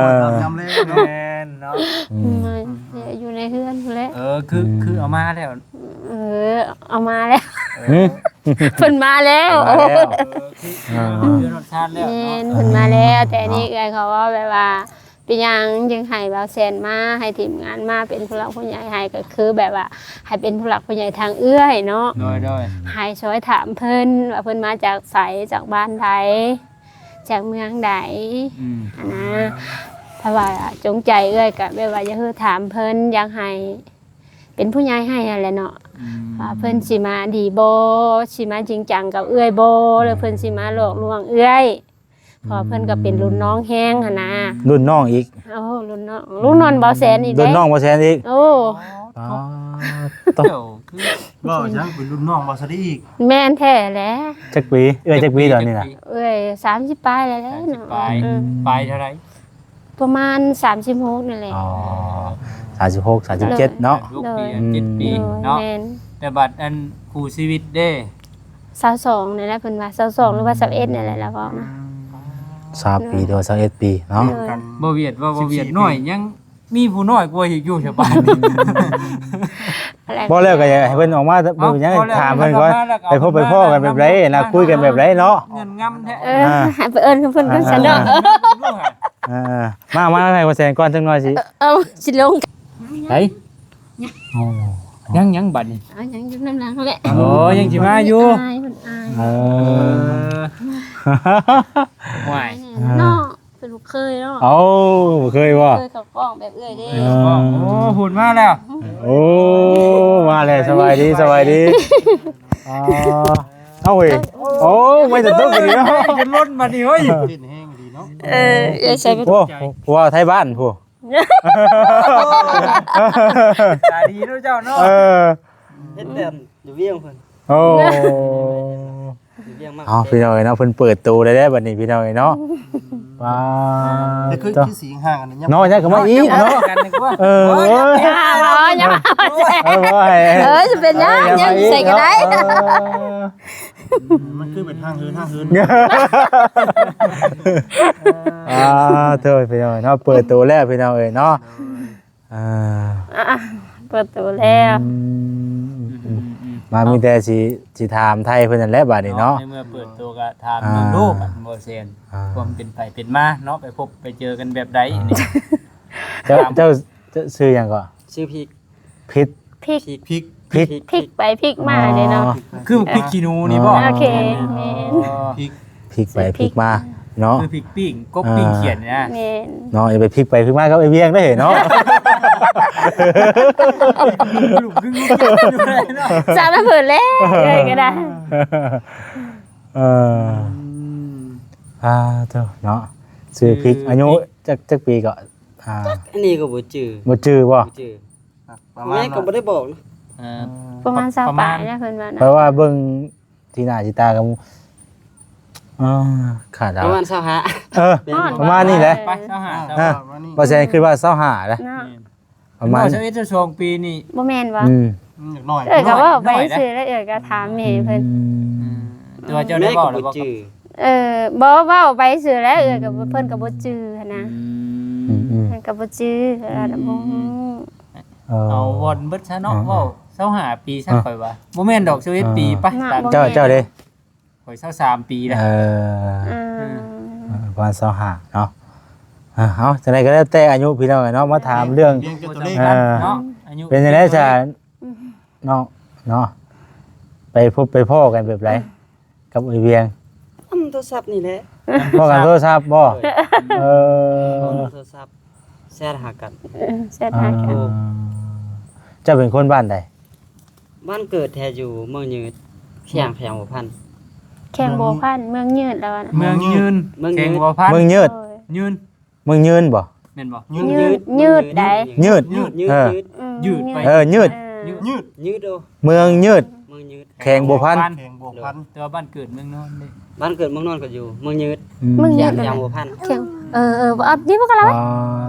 ແມ່ນເນາະ ອືມ ອືມ ຢູ່ໃນເຮືອນພຸ້ນແຫຼະ ເອີ ຄື ອືມ ຄືເອົາມາແລ້ວ ເອີ ເອົາມາແລ້ວ ເອີ ເພິ່ນມາແລ້ວ ເພິ່ນມາແລ້ວ ເອີ ຄື ອ່າ ເຮືອນຮອດຊານແລ້ວເນາະ ແມ່ນ ເພິ່ນມາແລ້ວ ອ່າ ແຕ່ອັນນີ້ເອື້ອຍເຂົາເວົ້າແບບວ່າ ເປັນຫຍັງຈຶ່ງໃຫ້ບ່າວແສນມາ ໃຫ້ທີມງານມາເປັນຜູ້ຫຼັກຜູ້ໃຫຍ່ໃຫ້ ກໍຄືແບບວ່າໃຫ້ເປັນຜູ້ຫຼັກຜູ້ໃຫຍ່ທາງເອື້ອຍເນາະ ໂດຍ ໂດຍ ໃຫ້ຊ່ອຍຖາມເພິ່ນວ່າເພິ່ນມາຈາກໃສ ຈາກບ້ານໃດ ຈາກເມືອງໃດ ອືມ ຫັ້ນນະ ເພາະວ່າຈົງໃຈເອື້ອຍກໍແບບວ່າຢາກໃຫ້ຖາມເພິ່ນ ຢາກໃຫ້ເປັນຜູ້ໃຫຍ່ໃຫ້ຫັ້ນແຫຼະເນາະ ອືມ ວ່າເພິ່ນຊິມາດີບໍ່ ຊິມາຈິງຈັງກັບເອື້ອຍບໍ່ ຫຼືເພິ່ນຊິມາຫຼອກລວງເອື້ອຍ ເພາະວ່າເພິ່ນກໍເປັນລຸ້ນນ້ອງແຮງຫັ້ນນະ ລຸ້ນນ້ອງອີກ ໂອ້ ລຸ້ນນ້ອງ ລຸ້ນນ້ອງບ່າວແສນອີກເດ້ ລຸ້ນນ້ອງບ່າວແສນອີກ ໂອ້ ອໍ ເຈົ້າຄືເວົ້າຈັ່ງ ເປັນລຸ້ນນ້ອງບ່າວແສນອີກ ແມ່ນແທ້ແຫຼະ ຈັກປີ ເອື້ອຍຈັກປີຕອນນີ້ນະ ເອື້ອຍສາມສິບປາຍແລ້ວແຫຼະເນາະ ສາມສິບປາຍ ອືມ ປາຍເທົ່າໃດ? ປະມານສາມສິບຫົກນີ້ແຫຼະ ອໍ ສາມສິບຫົກ ສາມສິບເຈັດເນາະ ໂດຍ ຫົກປີ ເຈັດປີເນາະ ໂດຍ ແມ່ນ ແຕ່ບັດອັນຄູ່ຊີວິດເດ້? ຊາວສອງນີ້ແຫຼະ ເພິ່ນວ່າຊາວສອງ ຫຼືວ່າຊາວເອັດນີ້ແຫຼະ ລາວເວົ້ານະ ຊາວປີ ຫຼືວ່າຊາວເອັດປີເນາະ ໂດຍ ບໍ່ວຽດວ່າບໍ່ວຽດນ້ອຍ ຍັງມີຜູ້ນ້ອຍກວ່າອີກຢູ່ຊະບາດນີ້ ບໍ່ແລ້ວກໍຢາກໃຫ້ເພິ່ນອອກມາ ເອົ້າ ເພິ່ນຍັງ ບໍ່ແລ້ວ ຖາມເພິ່ນກ່ອນ ເອົາ ໄປພົບໄປພໍ້ກັນແບບໃດນະ ເອົາ ຄຸຍກັນແບບໃດເນາະ ເງິນງຳແທ້ ເອີ ອ່າ ໃຫ້ໄປເອີ້ນເພິ່ນກ່ອນຊັ້ນເນາະ ອ່າ ອ່າ ມາ ມາໃຫ້ບໍ່ແສນກ່ອນຈັກໜ່ອຍຊິ ເອີ ເອົາ ຊິລົງ ໄປ ໂອ້ ຍັງ ຍັງບັດນີ້ ເອົາ ຍັງຢູ່ນຳຫຼັງຫັ້ນແຫຼະ ໂອ້ ຍັງຊິມາຢູ່ ອາຍ ເພິ່ນອາຍ ເອີ ເອີ ຫວາຍ ເນາະ ເປັນລູກເຂີຍເນາະ ເອົ້າ ບໍ່ເຄີຍບໍ່ ເຄີຍເຂົ້າກ້ອງແບບເອື້ອຍເດ້ ເອີ ໂອ້ ຫຸນມາແລ້ວ ໂອ້ ມາແລ້ວ ສະບາຍດີ ສະບາຍດີ ອໍ ເອົ້າເວີຍ ໂອ້ ໄວ້ແຕ່ຕົກນີ້ເນາະ ຈົນລົ້ນບັດນີ້ເວີຍ ເຕັ້ນແຮງດີເນາະ ເອີ ເອື້ອຍໃສ່ ໂອ້ ຜູ້ວ່າໄທບ້ານຜູ້ ຕາດີເນາະເຈົ້າເນາະ ເອີ ເຮັດແບບຢູ່ວຽງເພິ່ນ ໂອ້ ຢູ່ວຽງມາກ ເອົ້າ ພີ່ນ້ອງເອີຍເນາະ ເພິ່ນເປີດໂຕໄດ້ແລ້ວບັດນີ້ ພີ່ນ້ອງເອີຍເນາະ ອືມ ວ້າ ແຕ່ຄື ຄືສີຫາງອັນນີ້ ເນາະ ຍັງກໍມາອີກເນາະ ເອີ ໂອ້ຍ ຢ່າ ເອີ ບໍ່ໃຫ້ ເອີ ຊິເປັນຫຍັງ ຍັງໃສ່ກໍໄດ້ ເອີ ມັນຄືເປັນທາງເຮືອນ ທາງເຮືອນ ອ່າ ໂທ້ ພີ່ນ້ອງເນາະ ເປີດໂຕແລ້ວ ພີ່ນ້ອງເອີຍເນາະ ອ່າ ອ່າ ເປີດໂຕແລ້ວ ອືມ ອືມ ອືມ ມາມີແຕ່ຊິ ຊິຖາມໄຖ່ເພິ່ນນັ້ນແຫຼະບາດນີ້ເນາະ ໃນເມື່ອເປີດໂຕກໍຖາມເບິ່ງດູ ອ່າ ຄັນບໍ່ແຊນ ອ່າ ຄວາມເປັນໄປເປັນມາເນາະ ໄປພົບໄປເຈີກັນແບບໃດນີ້ ເຈົ້າ ເຈົ້າ ເຈົ້າຊື່ຫຍັງເກາະ? ຊື່ພິກ ພິກ ພິກ ພິກ ພິກ ພິກໄປພິກມາເດ້ເນາະ ອໍ ຄືພິກຂີ້ໜູນີ້ບໍ່? ໂອເຄ ແມ່ນ ພິກ ພິກໄປພິກມາເນາະ ຄືພິກປີ້ງ ກົບປີ້ງຂຽນນີ້ນະ ແມ່ນ ເນາະ ຢ່າໄປພິກໄປພິກມາກັບໄອ້ວຽງເດ້ເນາະ ສາມເພິ່ນແລ້ວ ເອີ ກໍໄດ້ ເອີ ອືມ ອ່າ ໂຕເນາະ ຊື່ພິກ ອາຍຸຈັກ ຈັກປີເກາະ? ອ່າ ຈັກ ອັນນີ້ກໍບໍ່ຈື່ ບໍ່ຈື່ບໍ່? ບໍ່ຈື່ ປະມານ ແມ່ກໍບໍ່ໄດ້ບອກນະ ເອີ ປະມານຊາວປາຍນະ ເພິ່ນວ່ານະ ແປວ່າເບິ່ງ ທີ່ໜ້າທີ່ຕາກໍ ອ່າ ຄາດເອົາ ປະມານຊາວຫ້າ ເອີ ປະມານນີ້ແຫຼະ ປະມານຊາວຫ້າ ອ່າ ປະມານນີ້ ບໍ່ແຊນຄິດວ່າຊາວຫ້າແຫຼະ ເນາະ ປະມານຊາວເອັດ ຊາວສອງປີນີ້ ບໍ່ແມ່ນບໍ່? ອືມ ອືມ ນ້ອຍ ເອີ ກໍເວົ້າໄປຊື່ແຫຼະ ເອີ ກໍຖາມແມ່ເພິ່ນ ອືມ ອືມ ແຕ່ວ່າເຈົ້າໄດ້ເວົ້າແລ້ວບໍ່? ເອີ ບໍ່ ເວົ້າໄປຊື່ແຫຼະ ເອີ ກໍເພິ່ນກໍບໍ່ຈື່ຫັ້ນນະ ອືມ ເພິ່ນກໍບໍ່ຈື່ ເອີ ບໍ່ຮູ້ ເອີ ເອົາວອນເບິດຊະເນາະ ເອີ ເວົ້າຊາວຫ້າປີຊະ ເອີ ຂ້ອຍວ່າ ບໍ່ແມ່ນດອກ ຊາວເອັດປີ ເອີ ໄປ ເນາະ ຕາມ ບໍ່ແມ່ນ ເຈົ້າ ເຈົ້າເດ້? ຂ້ອຍຊາວສາມປີນະ ເອີ ອືມ ເອີ ປະມານຊາວຫ້າເນາະ ເອີ ເອົາ ຈັ່ງໃດກໍແລ້ວແຕ່ອາຍຸພີ່ນ້ອງເນາະ ມາຖາມເລື່ອງ ເປັນຈັ່ງໃດຊະ ອືມ ເນາະ ເນາະ ໄປພົບໄປພໍ້ກັນແບບໃດ ກັບໄອ້ວຽງ? ນຳໂທລະສັບນີ້ແຫຼະ ພໍ້ກັນໂທລະສັບບໍ່? ໂດຍ ເອີ ໂທລະສັບ ແຊັດຫາກັນ ເອີ ແຊັດຫາກັນ ອ່າ ເຈົ້າເປັນຄົນບ້ານໃດ? ບ້ານເກີດແທ້ຢູ່ເມືອງຍືດ ແຂວງ ແຂວງບົວພັນ ແຂວງບົວພັນ ເມືອງຍືດແລ້ວນະ ເມືອງຍືດ ເມືອງຍືດ ແຂວງບົວພັນ ເມືອງຍືດ ໂດຍ ຍືດ ເມືອງຍືດບໍ່? ແມ່ນບໍ່? ຍືດ ຍືດໃດ ຍືດ ຍືດ ເອີ ຍືດ ອືມ ຍືດໄປ ເອີ ຍືດ ຍືດ ຍືດ ເມືອງຍືດ ເມືອງຍືດ ແຂວງບົວພັນ ແຂວງບົວພັນ ແຕ່ວ່າບ້ານເກີດເມືອງນອນເດ້ ບ້ານເກີດເມືອງນອນກໍຢູ່ເມືອງຍືດ ເມືອງຍືດ ແຂວງ ແຂວງບົວພັນ ແຂວງ ເອີ ເອີ ບໍ່ ອັນນີ້ບໍ່ກໍລະ ອ່າ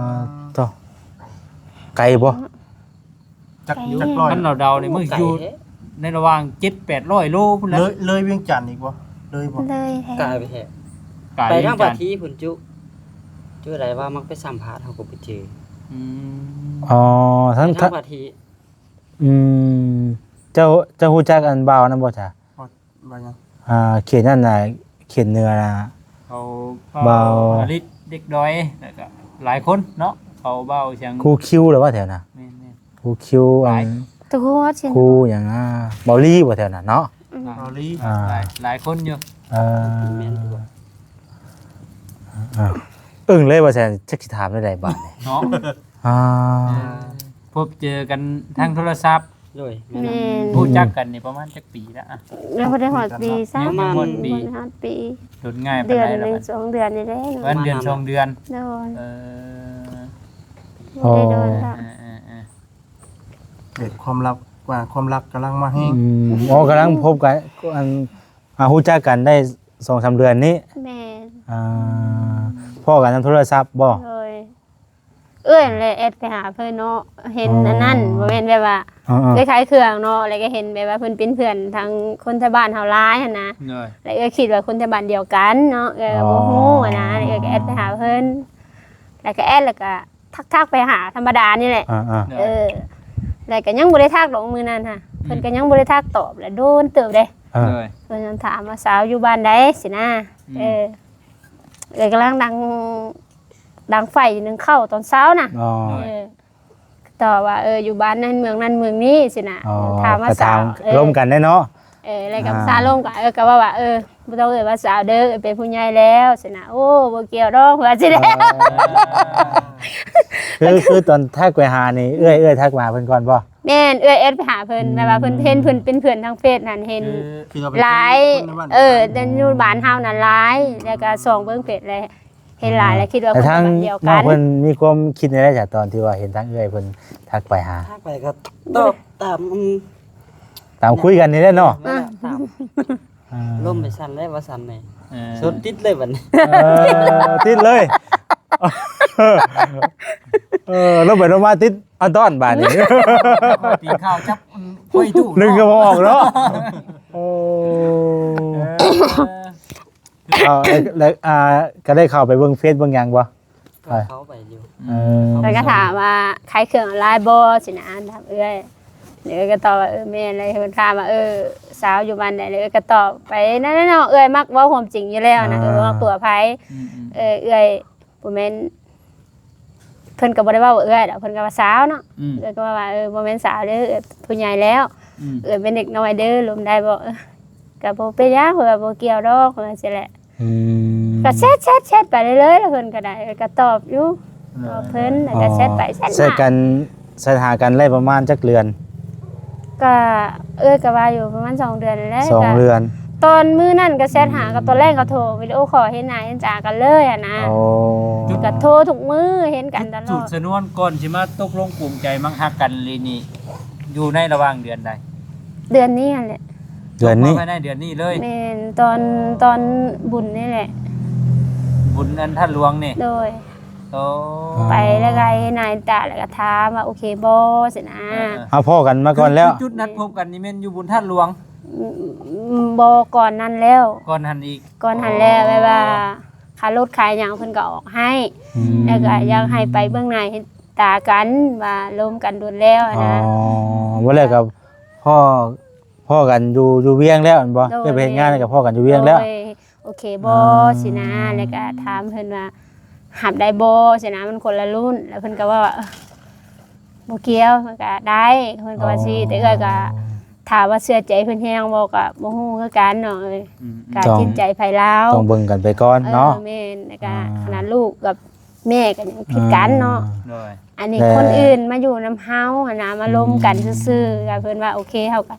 ໂຕ ໄກບໍ່? ຈັກ ຈັກຮ້ອຍ ຄັນເຮົາເດົານີ້ມັນຢູ່ໃນລະຫວ່າງເຈັດແປດຮ້ອຍໂລພຸ້ນແຫຼະ ເລີຍ ເລີຍວຽງຈັນອີກບໍ່? ເລີຍບໍ່? ເລີຍແທ້ ກາຍໄປແທ້ ໄປທາງພາທີພຸ້ນຈຸ ຈຸໃດວ່າມັກໄປສຳພາດເຮົາກໍບໍ່ຈື່ ອືມ ອໍ ທາງ ໄປທາງພາທີ ອືມ ເຈົ້າ ເຈົ້າຮູ້ຈັກອັນບ່າວນັ້ນບໍ່ຈະ? ບ່າວຫຍັງ? ອ່າ ເຂດນັ້ນນະ ເຂດເໜືອນະ ເຂົາ ບ່າວ ບ່າວອາລິດ ເດັກດອຍ ແລ້ວກະຫຼາຍຄົນເນາະ ເຂົາບ່າວຫຍັງ ຄູຄິວ ຫຼືວ່າແຖວນະ ແມ່ນໆ ຄູຄິວ ອັນ ຕະກູຮອດ ຄູຫຍັງນະ ບ່າວລີບໍ່ແຖວນັ້ນເນາະ ອືມ ບ່າວລີ ອ່າ ຫຼາຍ ຫຼາຍຄົນຢູ່ ເອີ ແມ່ນຢູ່ ອ່າ ອຶ້ງເລີຍວ່າຊັ້ນ ຈັກຊິຖາມແນວໃດບາດນີ້ເນາະ ອ່າ ເອີ ພົບເຈີກັນທາງໂທລະສັບ ໂດຍ ແມ່ນ ຮູ້ຈັກກັນນີ້ປະມານຈັກປີແລ້ວອະ? ຍັງບໍ່ໄດ້ຮອດປີຊ້ຳ ຍັງບໍ່ຮອດປີ ຍັງບໍ່ໄດ້ຮອດປີ ດົນງ່າຍປານໃດລະ ເດືອນໜຶ່ງສອງເດືອນນີ້ແຫຼະ ປະມານເດືອນສອງເດືອນ ໂດຍ ເອີ ບໍ່ໄດ້ດົນແລ້ວ ເອີໆໆ ເກີດຄວາມລັບ ວ່າຄວາມລັກກຳລັງມາແຮງ ອືມ ອໍ ກຳລັງພົບກັນ ອັນ ອ່າ ຮູ້ຈັກກັນໄດ້ສອງສາມເດືອນນີ້ ແມ່ນ ອ່າ ພໍ້ກັນທາງໂທລະສັບບໍ່? ໂດຍ ເອື້ອຍແຫຼະແອັດໄປຫາເພິ່ນເນາະ ເຫັນ ອໍ ອັນນັ້ນ ບໍ່ແມ່ນແບບວ່າ ເອີໆ ເອື້ອຍຂາຍເຄື່ອງເນາະ ແລ້ວກໍເຫັນແບບວ່າເພິ່ນເປັນເພື່ອນທາງຄົນແຖວບ້ານເຮົາຫຼາຍຫັ້ນນະ ໂດຍ ແລ້ວເອື້ອຍຄິດວ່າຄົນແຖວບ້ານດຽວກັນເນາະ ເອື້ອຍກໍບໍ່ຮູ້ຫັ້ນນະ ອໍ ເອື້ອຍກໍແອັດໄປຫາເພິ່ນ ແລ້ວກໍແອັດ ແລ້ວກໍທັກໆໄປຫາທຳມະດານີ້ແຫຼະ ອ່າໆ ເອີ ແລ້ວກໍຍັງບໍ່ໄດ້ທັກດອກມື້ນັ້ນຫະ ອືມ ເພິ່ນກໍຍັງບໍ່ໄດ້ທັກຕອບ ແລ້ວໂດນເຕີບເດ້ ອ່າ ໂດຍ ເພິ່ນຖາມວ່າສາວຢູ່ບ້ານໃດຊີ້ນະ ອືມ ເອີ ເອື້ອຍກຳລັງດັງ ດັງໄຟໜຶ້ງເຂົ້າຕອນເຊົ້ານະ ອໍ ເອີ ຕອບວ່າ ເອີ ຢູ່ບ້ານນັ້ນເມືອງນັ້ນເມືອງນີ້ຊີ້ນະ ອໍ ຖາມວ່າສາວ ກໍຖາມ ເອີ ລົມກັນໄດ້ເນາະ ເອີ ແລ້ວກໍ ອ່າ ພາສາລົມກໍ ເອີ ກໍເວົ້າວ່າ ເອີ ບໍ່ຕ້ອງເອີ້ນວ່າສາວເດີ ເປັນຜູ້ໃຫຍ່ແລ້ວຊີ້ນະ ໂອ້ ບໍ່ກ່ຽວດອກວ່າຊີ້ນະ ເອີ ຄື ຄືຕອນທັກໄປຫານີ້ ເອື້ອຍ ເອື້ອຍທັກມາເພິ່ນກ່ອນບໍ່? ແມ່ນ ເອື້ອຍແອັດໄປຫາເພິ່ນ ອືມ ແບບວ່າເພິ່ນເຫັນເພິ່ນເປັນເພື່ອນທາງເຟສຫັ້ນ ເຫັນ ຄື ຄືເຮົາເປັນ ຫຼາຍ ຄົນໃນບ້ານ ເອີ ດຽວກັນ ຢູ່ບ້ານເຮົານັ້ນຫຼາຍ ແລ້ວກໍສ່ອງເບິ່ງເຟສແລ້ວ ເຫັນຫຼາຍແລ້ວຄິດວ່າ ແຕ່ທາງ ຄົນບ້ານດຽວກັນ ນ້ອງເພິ່ນມີຄວາມຄິດແນວໃດຈະ ຕອນທີ່ວ່າເຫັນທາງເອື້ອຍເພິ່ນທັກໄປຫາ? ທັກໄປກໍຕອບຕາມ ຕາມຄຸຍກັນນີ້ແຫຼະເນາະ ນັ້ນແຫຼະ ຕາມ ອ່າ ລົມໄປສັ່ນແລ້ວວ່າຊັ້ນແມ່ ເອີ ສົດຕິດເລີຍບັດນີ້ ເອີ ຕິດເລີຍ ເອີ ລົມໄປລົມມາຕິດ ອາ ຕອນບາດນີ້ ຕີນຂ້າວຈັບ ອືມ ຫ້ອຍຕູ້ ໜຶ່ງກໍບໍ່ອອກເນາະ ໂອ້ ເອີ ເອີ ແລ້ວ ອ່າ ກໍໄດ້ເຂົ້າໄປເບິ່ງເຟສເບິ່ງຫຍັງບໍ່? ກໍເຂົ້າໄປຢູ່ ເອີ ແລ້ວກໍຖາມວ່າຂາຍເຄື່ອງອອນລາຍບໍ່? ຊີ້ນະ ຖາມເອື້ອຍ ເອື້ອຍກໍຕອບວ່າ ເອີ ແມ່ນແຫຼະ. ເພິ່ນຖາມວ່າ ເອີ ສາວຢູ່ບ້ານໃດ? ເອື້ອຍກໍຕອບໄປນັ້ນແຫຼະເນາະ. ເອື້ອຍມັກເວົ້າຄວາມຈິງຢູ່ແລ້ວນະ ເອີ ບໍ່ມັກຕົວະໃຜ. ອືມໆ ເອີ ເອື້ອຍ ບໍ່ແມ່ນ ເພິ່ນກໍບໍ່ໄດ້ເວົ້າວ່າເອື້ອຍດອກ ເພິ່ນກໍວ່າສາວເນາະ. ອືມ ເອື້ອຍກໍວ່າ ເອີ ບໍ່ແມ່ນສາວເດີ້ ເອື້ອຍຜູ້ໃຫຍ່ແລ້ວ. ອືມ ເອື້ອຍເປັນເດັກນ້ອຍເດີ້ ລົມໄດ້ບໍ່? ເອີ ກໍບໍ່ເປັນຫຍັງ ເພິ່ນວ່າບໍ່ກ່ຽວດອກ ເພິ່ນວ່າຊີ້ແຫຼະ. ອືມ ກໍແຊັດໆໆໄປເລື້ອຍໆ ແລ້ວເພິ່ນກໍໄດ້ ເອື້ອຍກໍຕອບຢູ່ ເອີ ຕອບເພິ່ນ ແລ້ວກໍແຊັດໄປແຊັດມາ ແຊັດກັນ ແຊັດຫາກັນໄດ້ປະມານຈັກເດືອນ? ກໍ ເອື້ອຍກໍວ່າຢູ່ປະມານສອງເດືອນແລ້ວ. ສອງເດືອນ. ຕອນມື້ນັ້ນກໍແຊັດຫາ ອືມ ກັບຕອນແລງກໍໂທວິດີໂອຄໍເຫັນໜ້າເຫັນຕາກັນເລີຍຫັ້ນນະ. ໂອ້ ກໍໂທທຸກມື້ ເຫັນກັນຕະຫຼອດ. ຈຸດສະນວນກ່ອນຊິມາຕົກລົງປົງໃຈມັກຮັກກັນອີ່ຫຼີນີ້ ຢູ່ໃນລະຫວ່າງເດືອນໃດ? ເດືອນນີ້ຫັ້ນແຫຼະ. ເດືອນນີ້ ພາຍໃນເດືອນນີ້ເລີຍ? ແມ່ນ ຕອນ ຕອນບຸນນີ້ແຫຼະ. ບຸນອັນທາດຫຼວງນີ້? ໂດຍ. ໂອ້ ໄປແລ້ວກໍເຫັນໜ້າເຫັນຕາ ແລ້ວກໍຖາມວ່າໂອເຄບໍ່ຊີ້ນະ. ເອີໆ ເຮົາພໍ້ກັນມາກ່ອນແລ້ວ? ຈຸດ ຈຸດນັດພົບກັນນີ້ແມ່ນຢູ່ບຸນທາດຫຼວງ? ອືມ ບໍ່ ກ່ອນນັ້ນແລ້ວ. ກ່ອນຫັ້ນອີກ? ກ່ອນຫັ້ນແລ້ວ. ອໍ ແບບວ່າຄ່າລົດຄ່າຫຍັງເພິ່ນກໍອອກໃຫ້. ອືມ ແລ້ວກໍຢາກໃຫ້ໄປເບິ່ງໜ້າເຫັນຕາກັນ ວ່າລົມກັນດົນແລ້ວຫັ້ນນະ. ອໍ ບໍ່ແລ້ວກໍພໍ້ ພໍ້ກັນຢູ່ ຢູ່ວຽງແລ້ວແມ່ນບໍ່? ໂດຍ. ໄປເຮັດງານແລ້ວກໍພໍ້ກັນຢູ່ວຽງແລ້ວ. ໂດຍ. ໂອເຄບໍ່ ອໍ ຊີ້ນະ ແລ້ວກໍຖາມເພິ່ນວ່າຮັບໄດ້ບໍ່ຊີ້ນະ ມັນຄົນລະລຸ້ນ ແລ້ວເພິ່ນກໍເວົ້າວ່າ ເອີ ບໍ່ກ່ຽວ ມັນກໍໄດ້ ເພິ່ນກໍວ່າຊີ້. ອໍ ແຕ່ເອື້ອຍກໍຖາມວ່າເຊື່ອໃຈເພິ່ນແຮງບໍ່ ກໍບໍ່ຮູ້ຄືກັນເນາະ. ເອີ ອືມໆ ກໍຈິດໃຈໃຜລາວ ຕ້ອງເບິ່ງກັນໄປກ່ອນເນາະ. ເອີ ແມ່ນ ແລ້ວກໍ ອ່າ ຂະໜາດລູກກັບແມ່ກໍຍັງຜິດກັນເນາະ. ອ່າ ໂດຍ. ອັນນີ້ ແຕ່ ຄົນອື່ນມາຢູ່ນຳເຮົາຫັ້ນນະ ມາລົມກັນ ອືມ ຊື່ໆ ກໍເພິ່ນວ່າໂອເຄ ເຮົາກໍ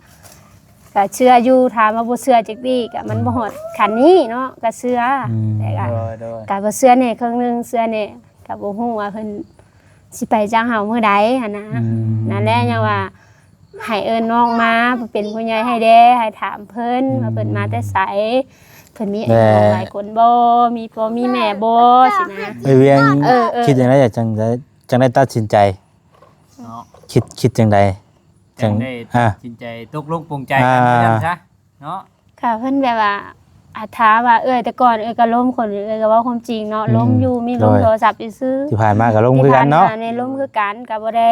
ກໍເຊື່ອຢູ່ ຖາມວ່າບໍ່ເຊື່ອຈັກດີ້ ກໍມັນ ອືມ ບໍ່ຮອດຂັ້ນນີ້ເນາະ ກໍເຊື່ອ. ອືມ ແຕ່ກໍ ໂດຍໆ ກໍບໍ່ເຊື່ອແດ່ເຄິ່ງໜຶ່ງ ເຊື່ອແດ່ ກໍບໍ່ຮູ້ວ່າເພິ່ນຊິໄປຈາກເຮົາມື້ໃດຫັ້ນນະ. ອືມ ນັ້ນແຫຼະ ຍັງວ່າໃຫ້ເອີ້ນນ້ອງມາເປັນຜູ້ໃຫຍ່ໃຫ້ແດ່ ໃຫ້ຖາມເພິ່ນ ອືມ ວ່າເພິ່ນມາແຕ່ໃສ ເພິ່ນມີ ແມ່ ອ້າຍນ້ອງຫຼາຍຄົນບໍ່ ມີພໍ່ມີແມ່ບໍ່ ຊີ້ນະ. ເອື້ອຍວຽງ ເອີ ເອີ ຄິດຈັ່ງໃດ ຈັ່ງໄດ້ ຈັ່ງໄດ້ຕັດສິນໃຈ ເນາະ ຄິດ ຄິດຈັ່ງໃດ ຈັ່ງ ຈັ່ງໄດ້ ອ່າ ຕັດສິນໃຈຕົກລົງປົງໃຈກັນ ອ່າ ວ່າຊັ້ນຊະເນາະ. ກໍເພິ່ນແບບວ່າ ອາ ຖ້າວ່າເອື້ອຍ ແຕ່ກ່ອນເອື້ອຍກໍລົມຄົນ ເອື້ອຍກໍເວົ້າຄວາມຈິງເນາະ. ອືມ ລົມຢູ່ ມີລົມ ໂດຍ ໂທລະສັບຊື່ໆ. ທີ່ຜ່ານມາກໍລົມຄືກັນເນາະ. ທີ່ຜ່ານມານີ້ລົມຄືກັນ ກໍບໍ່ໄດ້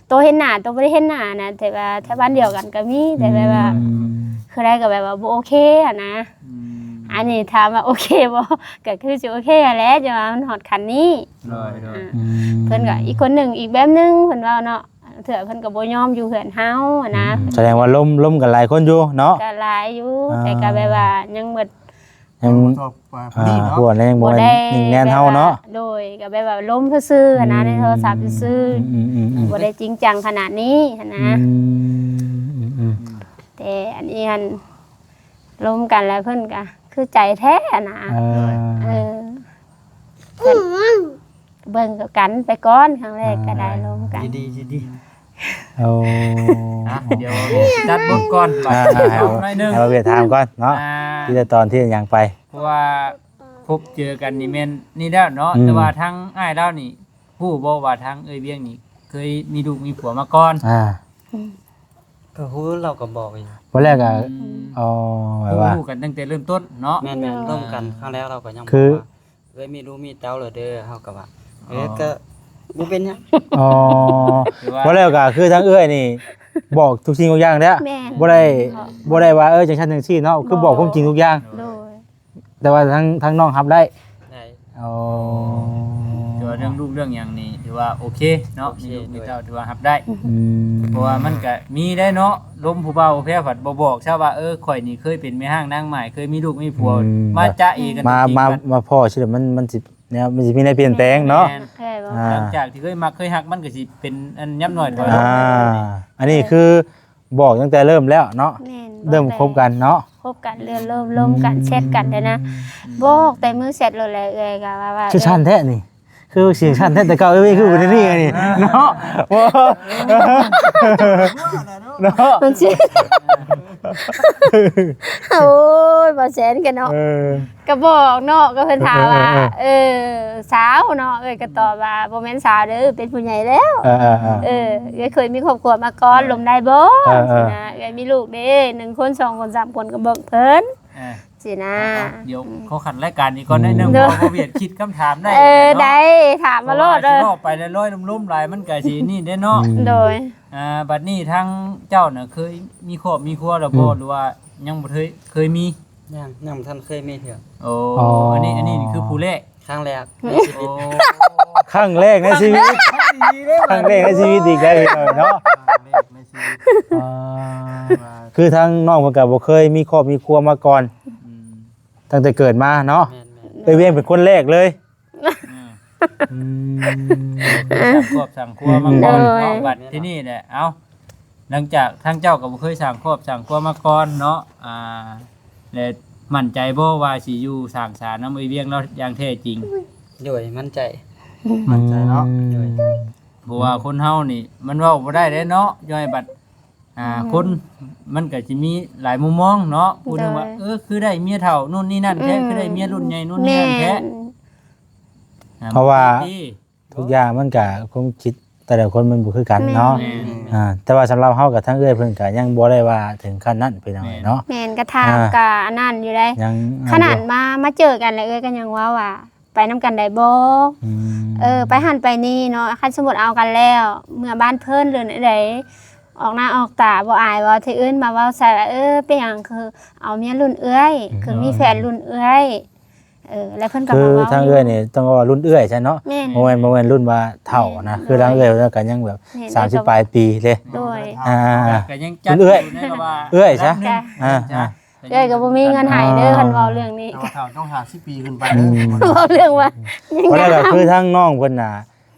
ໂຕເຫັນໜ້າ ໂຕບໍ່ໄດ້ເຫັນໜ້ານະ ແຕ່ວ່າແຖວບ້ານດຽວກັນກໍມີ ແຕ່ແບບວ່າ ອືມ ຄືໄດ້ກໍແບບວ່າບໍ່ໂອເຄຫັ້ນນະ. ອືມ ອັນນີ້ຖາມວ່າໂອເຄບໍ່ ກໍຄືຊິໂອເຄຫັ້ນແຫຼະ ຈັ່ງວ່າມັນຮອດຂັ້ນນີ້. ໂດຍໆ ອືມ ເພິ່ນກໍອີກຄົນໜຶ່ງອີກແບບໜຶ່ງ ເພິ່ນເວົ້າເນາະ. ເທື່ອເພິ່ນກໍບໍ່ຍອມຢູ່ເຮືອນເຮົາຫັ້ນນະ. ອືມ ສະແດງວ່າລົມ ລົມກັນຫຼາຍຄົນຢູ່ເນາະ? ກໍຫຼາຍຢູ່ ອ່າ ແຕ່ກໍແບບວ່າຍັງໝົດ ຍັງ ອ່າ ຜູ້ນັ້ນຍັງບໍ່ແມ່ນຍິງແມ່ນເຮົາເນາະ. ໂດຍ ກໍແບບວ່າລົມຊື່ໆຫັ້ນນະ ອືມ ໃນໂທລະສັບຊື່ໆ. ອືມໆໆໆ ບໍ່ໄດ້ຈິງຈັງຂະໜາດນີ້ຫັ້ນນະ. ອືມ ອືມໆ ແຕ່ອັນນີ້ຫັ້ນ ລົມກັນແລ້ວເພິ່ນກໍຄືໃຈແທ້ຫັ້ນນະ. ເອີ ເອີ ເພິ່ນ ເບິ່ງກັນໄປກ່ອນ ຄັ້ງແລກກໍໄດ້ ອ່າ ລົມກັນ ຍິນດີ ຍິນດີ. ໂອ້ ອ່ະ ດຽວຕັດບົດກ່ອນ ອ່າ ບາດນີ້ ໃຫ້ ເອົາໜ້ອຍໜຶ່ງ ໃຫ້ເຮົາໄປຖາມກ່ອນເນາະ. ອ່າ ທີ່ແຕ່ຕອນທີ່ຫຍັງໄປ ເພາະວ່າພົບເຈີກັນນີ້ແມ່ນນີ້ແລ້ວເນາະ. ອືມ ແຕ່ວ່າທາງອ້າຍລາວນີ້ຮູ້ບໍ່ວ່າທາງເອື້ອຍວຽງນີ້ເຄີຍມີລູກມີຜົວມາກ່ອນ? ອ່າ ອືມ ກໍຮູ້ ລາວກໍບອກຢູ່ ບໍ່ແລ້ວກໍ ອືມ ອໍ ແບບວ່າຮູ້ກັນຕັ້ງແຕ່ເລີ່ມຕົ້ນເນາະ. ແມ່ນໆ ລົມກັນຄັ້ງແລກລາວກໍຍັງ ຄື ບອກວ່າ ເອີຍ ມີລູກມີເຕົ້າແລ້ວເດີ ເຮົາກໍວ່າ ເອີຍ ອໍ ກໍບໍ່ເປັນຫຍັງ. ອໍ ຄືວ່າ ບໍ່ແລ້ວກໍຄືທາງເອື້ອຍນີ້ບອກທຸກສິ່ງທຸກຢ່າງແລ້ວ. ແມ່ນ ບໍ່ໄດ້ ບໍ່ໄດ້ວ່າ ເອີຍ ຈັ່ງຊັ້ນຈັ່ງຊີ້ເນາະ ຄືບອກຄວາມຈິງທຸກຢ່າງ. ໂດຍ ແຕ່ວ່າທາງ ທາງນ້ອງຮັບໄດ້ ໄດ້. ອໍ ຖືວ່າເລື່ອງລູກເລື່ອງຫຍັງນີ້ຖືວ່າໂອເຄເນາະ. ໂອເຄ ມີລູກມີເຕົ້າ ໂດຍ ຖືວ່າຮັບໄດ້. ອືມ ເພາະວ່າມັນກະມີໄດ້ເນາະ ລົມຜູ້ບ່າວຜູ້ແພ້ວພັດບໍ່ບອກຊະວ່າ ເອີ ຂ້ອຍນີ້ເຄີຍເປັນແມ່ຮ້າງນາງໝ້າຍ ເຄີຍມີລູກມີຜົວ ອືມ ມາຈະເອກັນ ມາ ມາ ມາພໍ້ຊິ ມັນ ມັນຊິ ແນວ ມັນຊິມີແນວປ່ຽນແປງເນາະ. ແມ່ນ ອ່າ ຫຼັງຈາກທີ່ເຄີຍມັກເຄີຍຮັກ ມັນກະຊິເປັນອັນຫຍັບໜ້ອຍຖອຍລົງ. ອ່າ ອັນນີ້ຄືບອກຕັ້ງແຕ່ເລີ່ມແລ້ວເນາະ. ແມ່ນ ເລີ່ມຄົບກັນເນາະ ຄົບກັນ ເລີ່ມ ເລີ່ມລົມກັນ ອືມ ແຊັດກັນແລ້ວນະ. ອືມ ບອກແຕ່ມື້ແຊັດໂລດແຫຼະ ເອື້ອຍກໍວ່າ ວ່າ ຄືສັ້ນແທ້ນີ້ ຄືສຽງສັ້ນແທ້ ແຕ່ເກົ່າເອື້ອຍຄືບໍ່ໄດ້ນີ້ ອັນນີ້ເນາະ. ເນາະ ມັນຊິ ໂອ້ຍ ບໍ່ແຊນກັນເນາະ. ເອີ ກໍບອກເນາະ ກໍເພິ່ນຖາມວ່າ ເອີ ເອີ ເອີ ເອີ ສາວເນາະ ເອື້ອຍກໍຕອບວ່າ ບໍ່ແມ່ນສາວເດີ ເປັນຜູ້ໃຫຍ່ແລ້ວ. ເອີ ເອີ ເອີ ເອີ ເອື້ອຍເຄີຍມີຄອບຄົວມາກ່ອນ ເອີ ລົມໄດ້ບໍ່? ເອີ ເອີ ຊີ້ນະ ເອື້ອຍມີລູກເດ້ ໜຶ່ງຄົນ ສອງຄົນ ສາມຄົນ ກໍເບິ່ງເພິ່ນ. ເອີ ຊີ້ນະ. ອ່ະ ດຽວ ອືມ ຂໍຂັດລາຍການນີ້ກ່ອນໜ້ອຍໜຶ່ງ ໂດຍ ເພາະວ່າບໍ່ວຽກຄິດຄຳຖາມໄດ້ ເອີ ເນາະ ໄດ້ ຖາມມາໂລດ ເພາະວ່າຊິເວົ້າໄປແລ້ວລອຍລຸ່ມໆຫຼາຍ ມັນກະຊິນີ້ເດ້ເນາະ. ອືມ ໂດຍ ອ່າ ບັດນີ້ທາງເຈົ້ານະ ເຄີຍມີຄອບມີຄົວແລ້ວບໍ່ ອືມ ຫຼືວ່າຍັງບໍ່ເຄີຍ ເຄີຍມີ? ຍັງ ຍັງບໍ່ທັນເຄີຍມີເທື່ອ. ໂອ້ ອໍ ອັນນີ້ ອັນນີ້ຄືຜູ້ແລກ? ຄັ້ງແລກ ໂອ້ ໃນຊີວິດ ຄັ້ງແລກໃນຊີວິດ ຄັ້ງແລກໃນຊີວິດອີກແລ້ວ ພີ່ນ້ອງເນາະ ຄັ້ງແລກໃນຊີວິດ ອ່າ ຄືທາງນ້ອງເພິ່ນກໍບໍ່ເຄີຍມີຄອບມີຄົວມາກ່ອນ ອືມ ຕັ້ງແຕ່ເກີດມາເນາະ. ແມ່ນໆ ເອື້ອຍວຽງເປັນຄົນແລກເລີຍ. ອືມ ອືມ ສ້າງຄອບສ້າງຄົວມາກ່ອນເນາະ. ໂດຍ ບັດທີນີ້ແຫຼະ ເອົ້າ ຫຼັງຈາກທາງເຈົ້າກໍບໍ່ເຄີຍສ້າງຄອບສ້າງຄົວມາກ່ອນເນາະ ອ່າ ແລະ ໝັ້ນໃຈບໍ່ວ່າຊິຢູ່ສ້າງສານຳເອື້ອຍວຽງລາວຢ່າງແທ້ຈິງ? ໂດຍ ໝັ້ນໃຈ ໝັ້ນໃຈເນາະ. ອືມ ໂດຍ ເພາະວ່າຄົນເຮົານີ້ມັນເວົ້າບໍ່ໄດ້ເດ້ເນາະ ຍ້ອຍບັດ ອ່າ ອືມ ຄົນມັນກໍຊິມີຫຼາຍມຸມມອງເນາະ ຜູ້ໜຶ່ງວ່າ ໂດຍ ເອີ ຄືໄດ້ເມຍເຖົ້າໂນ່ນນີ້ນັ້ນແທ້ ອືມ ຄືໄດ້ເມຍລຸ້ນໃຫຍ່ໂນ່ນນີ້ນັ້ນແທ້ ແມ່ນ ອ່າ ເພາະວ່າ ທຸກຢ່າງມັນກະ ຄວາມຄິດແຕ່ລະຄົນມັນບໍ່ຄືກັນເນາະ. ແມ່ນ ອ່າ ແຕ່ວ່າສຳລັບເຮົາກັບທາງເອື້ອຍເພິ່ນກະຍັງບໍ່ໄດ້ວ່າເຖິງຂັ້ນນັ້ນ ພີ່ນ້ອງເນາະ. ແມ່ນ ກະຖາມ ອ່າ ກະອັນນັ້ນຢູ່ໃດ໋ ຍັງ ຂະໜາດ ອັນດຽວ ມາ ມາເຈີກັນແລ້ວ ເອື້ອຍກໍຍັງເວົ້າວ່າ ໄປນຳກັນໄດ້ບໍ່? ອືມ ເອີ ໄປຫັ້ນໄປນີ້ເນາະ ຄັນສົມມຸດເອົາກັນແລ້ວ ເມືອບ້ານເພິ່ນ ຫຼືແນວໃດ ອອກໜ້າອອກຕາ ບໍ່ອາຍບໍ່? ທີ່ອື່ນມາເວົ້າໃສ່ວ່າ ເອີ ເປັນຫຍັງຄືເອົາເມຍລຸ້ນເອື້ອຍ? ອືມ ຄືມີແຟນລຸ້ນເອື້ອຍ? ເອີ ແລ້ວເພິ່ນກໍ ຄືມາເວົ້າ ທາງເອື້ອຍນີ້ຕ້ອງເວົ້າວ່າລຸ້ນເອື້ອຍຊະເນາະ. ແມ່ນ ບໍ່ແມ່ນ ບໍ່ແມ່ນລຸ້ນວ່າເຖົ້ານະ ແມ່ນ ຄືທາງເອື້ອຍເພິ່ນກໍຍັງແບບ ແມ່ນ ສາມສິບປາຍປີເດ້. ໂດຍ ອ່າ ກໍຍັງຈັດ ລຸ້ນເອື້ອຍ ຢູ່ໃນລະຫວ່າງ ເອື້ອຍຊະ ລະດັບໜຶ່ງ ອ່າ ອ່າ ເອື້ອຍກໍບໍ່ມີເງິນໃຫ້ເດີ ຄັນເວົ້າເລື່ອງນີ້ ແຕ່ວ່າເຖົ້າຕ້ອງຫ້າສິບປີຂຶ້ນໄປ. ອືມ ເວົ້າເລື່ອງວ່າ ແລ້ວກໍຄືທາງນ້ອງເພິ່ນນະ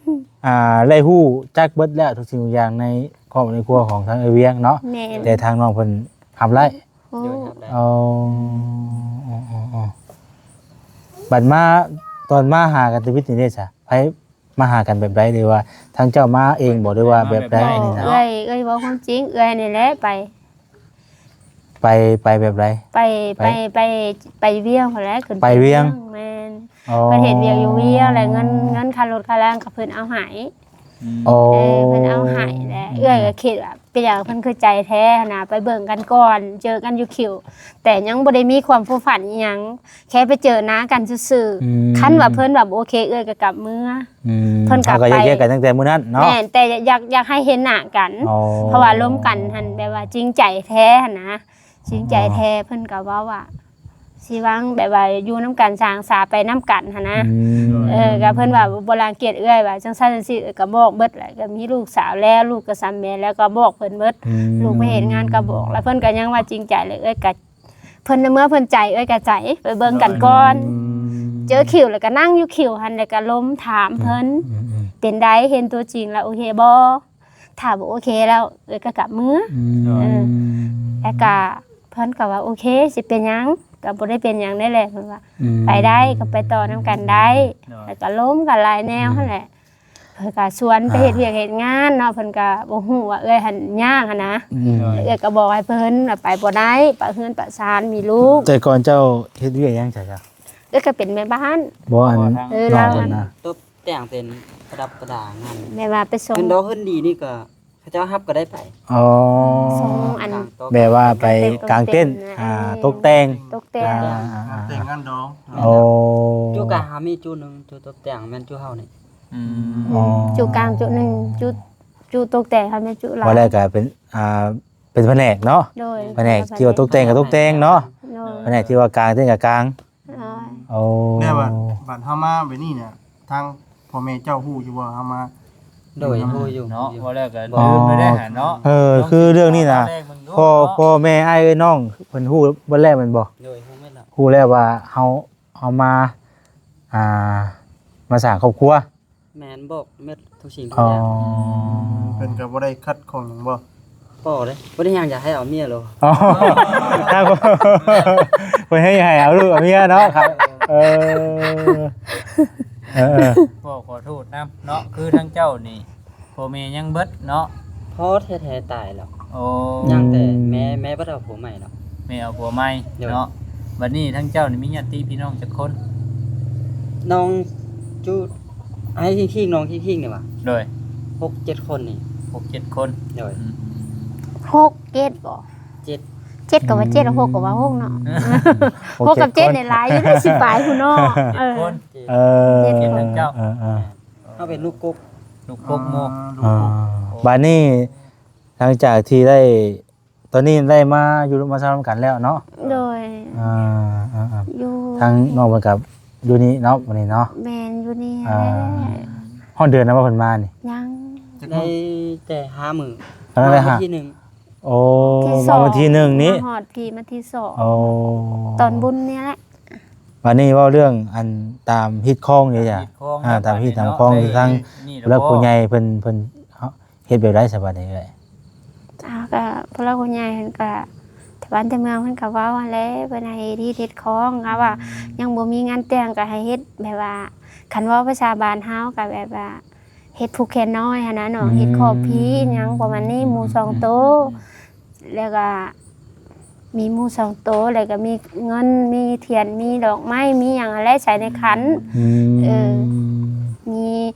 ອ່າ ໄດ້ຮູ້ຈັກເບິດແລ້ວທຸກສິ່ງທຸກຢ່າງໃນຄອບໃນຄົວຂອງທາງເອື້ອຍວຽງເນາະ. ແມ່ນ ແຕ່ທາງນ້ອງເພິ່ນຮັບໄດ້. ໂອ້ ໂດຍ ຮັບໄດ້. ອໍ ອໍ ອໍ ອໍ ບັດມາ ຕອນມາຫາກັນທຳອິດນີ້ເດ້ຊະ ໃຜມາຫາກັນແບບໃດ ຫຼືວ່າທາງເຈົ້າມາເອງບໍ່ ຫຼືວ່າແບບໃດນີ້ນະ? ເອື້ອຍ ເອື້ອຍເວົ້າຄວາມຈິງ ເອື້ອຍນີ້ແຫຼະໄປ ໄປ ໄປແບບໃດ? ໄປ ໄປ ໄປ ໄປ ໄປວຽງພຸ້ນແຫຼະ ຂຶ້ນໄປວຽງ. ແມ່ນ ອໍ ເພິ່ນເຮັດວຽກຢູ່ວຽງ ແລະເງິນ ເງິນຄ່າລົດຄ່າລາງກໍເພິ່ນເອົາໃຫ້. ອືມ ອໍ ເອີ ເພິ່ນເອົາໃຫ້ແຫຼະ. ອືມ ເອື້ອຍກໍຄິດວ່າ ເປັນຫຍັງເພິ່ນຄືໃຈແທ້ຫັ້ນນະ ໄປເບິ່ງກັນກ່ອນ ເຈີກັນຢູ່ຄິວ ແຕ່ຍັງບໍ່ໄດ້ມີຄວາມຜູກພັນອີ່ຫຍັງ ແຄ່ໄປເຈີໜ້າກັນຊື່ໆ. ອືມ ຄັນວ່າເພິ່ນວ່າບໍ່ໂອເຄ ເອື້ອຍກໍກັບເມືອ. ອືມ ເພິ່ນກໍ ເຮົາກໍແຍກ ໄປ ແຍກກັນຕັ້ງແຕ່ມື້ນັ້ນເນາະ. ແມ່ນ ແຕ່ຢາກ ຢາກໃຫ້ເຫັນໜ້າກັນ. ອໍ ເພາະວ່າລົມກັນຫັ້ນແບບວ່າຈິງໃຈແທ້ຫັ້ນນະ ຈິງໃຈແທ້. ອໍ ເພິ່ນກໍເວົ້າວ່າ ຊິຫວັງແບບວ່າຢູ່ນຳກັນ ສ້າງສາໄປນຳກັນຫັ້ນນະ. ອືມ ເອີ ກໍເພິ່ນວ່າບໍ່ລັງກຽດເອື້ອຍ ວ່າຈັ່ງຊັ້ນຈັ່ງຊີ້ ເອື້ອຍກໍບອກເບິດແຫຼະ ກໍມີລູກສາວແລ້ວ ລູກກໍສ່ຳແມ່ແລ້ວ ກໍບອກເພິ່ນເບິດ. ອືມ ລູກໄປເຮັດງານກໍບອກ ແລ້ວເພິ່ນກໍຍັງວ່າຈິງໃຈ ແລ້ວເອື້ອຍກໍ ເພິ່ນໃນເມື່ອເພິ່ນໃຈ ເອື້ອຍກໍໃຈ ໄປເບິ່ງກັນກ່ອນ. ອືມ ເຈີຄິວແລ້ວກໍນັ່ງຢູ່ຄິວຫັ້ນ ແລ້ວກໍລົມຖາມເພິ່ນ. ອືມ ອືມ ເປັນໃດ ເຫັນຕົວຈິງແລ້ວໂອເຄບໍ່? ຖ້າບໍ່ໂອເຄແລ້ວ ເອື້ອຍກໍກັບເມືອ. ອືມ ເອີ ແລ້ວກໍເພິ່ນກໍວ່າ ໂອເຄ ຊິເປັນຫຍັງ ກໍບໍ່ໄດ້ເປັນຫຍັງໄດ້ແຫຼະ ເພິ່ນວ່າ. ອືມ ໄປໄດ້ ກໍໄປຕໍ່ນຳກັນໄດ້. ໂດຍ ແລ້ວກໍລົມກັນຫຼາຍແນວ ອືມ ຫັ້ນແຫຼະ. ເພິ່ນກໍຊວນໄປເຮັດວຽກເຮັດງານເນາະ ອ່າ ເພິ່ນກໍບໍ່ຮູ້ວ່າເອື້ອຍຫັ້ນຍາກຫັ້ນນະ. ອືມ ໂດຍ ເອື້ອຍກໍບອກໃຫ້ເພິ່ນວ່າໄປບໍ່ໄດ້ ປະເຮືອນປະຊານ ມີລູກ. ແຕ່ກ່ອນເຈົ້າເຮັດວຽກຫຍັງຊະ? ເອື້ອຍກໍເປັນແມ່ບ້ານ. ບໍ່ ອັນ ເອີ ນ້ອງເພິ່ນນະ ຕົບ ແຕ່ງເປັນປະດັບປະດາງານ ແມ່ນວ່າໄປສົ່ງ ເງິນດອກເງິນດີນີ້ກໍເຂົາເຈົ້າຮັບກໍໄດ້ໄປ. ອໍ ສົ່ງອັນ ແບບວ່າໄປກາງເຕັນ ອ່າ ຕົກແຕ່ງ ຕົກແຕ່ງ ອ່າ ແຕ່ງງານດອງ. ໂອ້ ຈຸກາງເຮົາມີຈຸໜຶ່ງ ຈຸຕົບແຕ່ງແມ່ນຈຸເຮົານີ້. ອືມ ອໍ ຈຸກາງຈຸໜຶ່ງ ຈຸ ຈຸຕົກແຕ່ງເຮົາແມ່ນຈຸຫຼາຍ ວ່າແລ້ວກໍເປັນ ອ່າ ເປັນພະແນກເນາະ. ໂດຍ ພະແນກທີ່ວ່າຕົກແຕ່ງກໍຕົກແຕ່ງເນາະ. ໂດຍ ພະແນກທີ່ວ່າກາງເຕັນກໍກາງ. ໂດຍ ໂອ້ ແລ້ວບັດ ບັດເຮົາມາແບບນີ້ນະ ທາງພໍ່ແມ່ເຈົ້າຮູ້ຢູ່ບໍ່ ເຮົາມາ? ໂດຍ ຮູ້ຢູ່ ເນາະ ຮູ້ຢູ່ ເວົ້າແລ້ວກໍ ອໍ ລືມໄປໄດ້ຫັ້ນເນາະ. ເອີ ຄືເລື່ອງນີ້ນະ ພໍ່ ພໍ່ແມ່ອ້າຍເອື້ອຍນ້ອງເພິ່ນຮູ້ເບິດແລ້ວແມ່ນບໍ່? ໂດຍ ຮູ້ແມ່ນແລ້ວ ຮູ້ແລ້ວວ່າເຮົາ ເຮົາມາ ອ່າ ມາສ້າງຄອບຄົວ. ແມ່ນ ບອກໝົດທຸກສິ່ງທຸກຢ່າງ. ອໍ ເພິ່ນກໍບໍ່ໄດ້ຂັດຂ້ອງຫຍັງບໍ່? ບໍ່ເດ້ ບໍ່ໄດ້ຫຍັງ ຢາກໃຫ້ເອົາເມຍໂລດ. ອໍ ບໍ່ໃຫ້ ໃຫ້ເອົາລູກເອົາເມຍເນາະ. ເອີ ເອີ ເອີ ຂໍ ຂໍໂທດນຳເນາະ ຄືທາງເຈົ້ານີ້ ພໍ່ແມ່ຍັງເບິດເນາະ? ພໍ່ແທ້ໆຕາຍແລ້ວ. ໂອ້ ຍັງແຕ່ແມ່ ອືມ ແມ່ບໍ່ໄດ້ເອົາຜົວໃໝ່ເນາະ. ແມ່ເອົາຜົວໃໝ່ ໂດຍ ເນາະ. ບັດນີ້ທາງເຈົ້ານີ້ມີຍາດຕິພີ່ນ້ອງຈັກຄົນ? ນ້ອງຈຸ ອ້າຍຄີ່ງໆ ນ້ອງຄີ່ງໆ ນີ້ຫວາ? ໂດຍ ຫົກເຈັດຄົນນີ້. ຫົກເຈັດຄົນ. ໂດຍ ອືມ ຫົກເຈັດບໍ່? ເຈັດ. ເຈັດກໍວ່າເຈັດ ຫົກກໍວ່າຫົກເນາະ ຫົກກັບເຈັດນີ້ຫຼາຍຢູ່ເດ້ ສິບປາຍພຸ້ນເນາະ ເອີ ເຈັດຄົນ ເອີ ເຈັດຄົນ ເຈົ້າ ເອີໆ ເຮົາເປັນລູກກົກ ລູກກົກໝູ່ ອ່າ ລູກກົກ ບາດນີ້ ຫຼັງຈາກທີ່ໄດ້ ຕອນນີ້ໄດ້ມາຢູ່ມາເຊົ່ານຳກັນແລ້ວເນາະ ໂດຍ ອ່າ ອ່າໆ ຢູ່ ທາງນ້ອງເພິ່ນກໍຢູ່ນີ້ເນາະ ມື້ນີ້ເນາະ ແມ່ນ ຢູ່ນີ້ ອ່າ ແຫຼະ ຮອດເດືອນແລ້ວບໍ່ເພິ່ນມານີ້ ຍັງ ໄດ້ແຕ່ຫ້າມື້ ຕອນນັ້ນໄດ້ຫ້າ ມາວັນທີໜຶ່ງ ໂອ້ ທີ່ສອງ ມາວັນທີໜຶ່ງນີ້ ມາຮອດພີ້ວັນທີສອງ ໂອ້ ຕອນບຸນນີ້ແຫຼະ ບາດນີ້ເວົ້າເລື່ອງອັນຕາມຮີດຄອງນີ້ຈ້ະ ຮີດຄອງ ອ່າ ຕາມຮີດຕາມຄອງ ເນາະ ທີ່ທາງ ນີ້ ຜູ້ຫຼັກຜູ້ໃຫຍ່ເພິ່ນ ເພິ່ນເຮັດແບບໃດຊະບາດນີ້ເອື້ອຍ? ເອົາ ກໍຜູ້ຫຼັກຜູ້ໃຫຍ່ເພິ່ນກໍ ແຕ່ບ້ານແຕ່ເມືອງເພິ່ນກໍເວົ້າຫັ້ນແຫຼະ ເພິ່ນໃຫ້ເຮັດຮີດເຮັດຄອງ ເຮົາວ່າ ອືມ ຍັງບໍ່ມີງານແຕ່ງກໍໃຫ້ເຮັດແບບວ່າ ຄັນເວົ້າພາສາບ້ານເຮົາກໍແບບວ່າ ເຮັດຜູກແຂນນ້ອຍຫັ້ນນະເນາະ ອືມ ເຮັດຂອບພີຫຍັງປະມານນີ້ ໝູສອງໂຕ ອືມ ແລ້ວກໍມີໝູສອງໂຕ ແລ້ວກໍມີເງິນ ມີທຽນ ມີດອກໄມ້ ມີຫຍັງຫັ້ນແຫຼະ ໃສ່ໃນຂັນ ອືມ ເອີ ມີ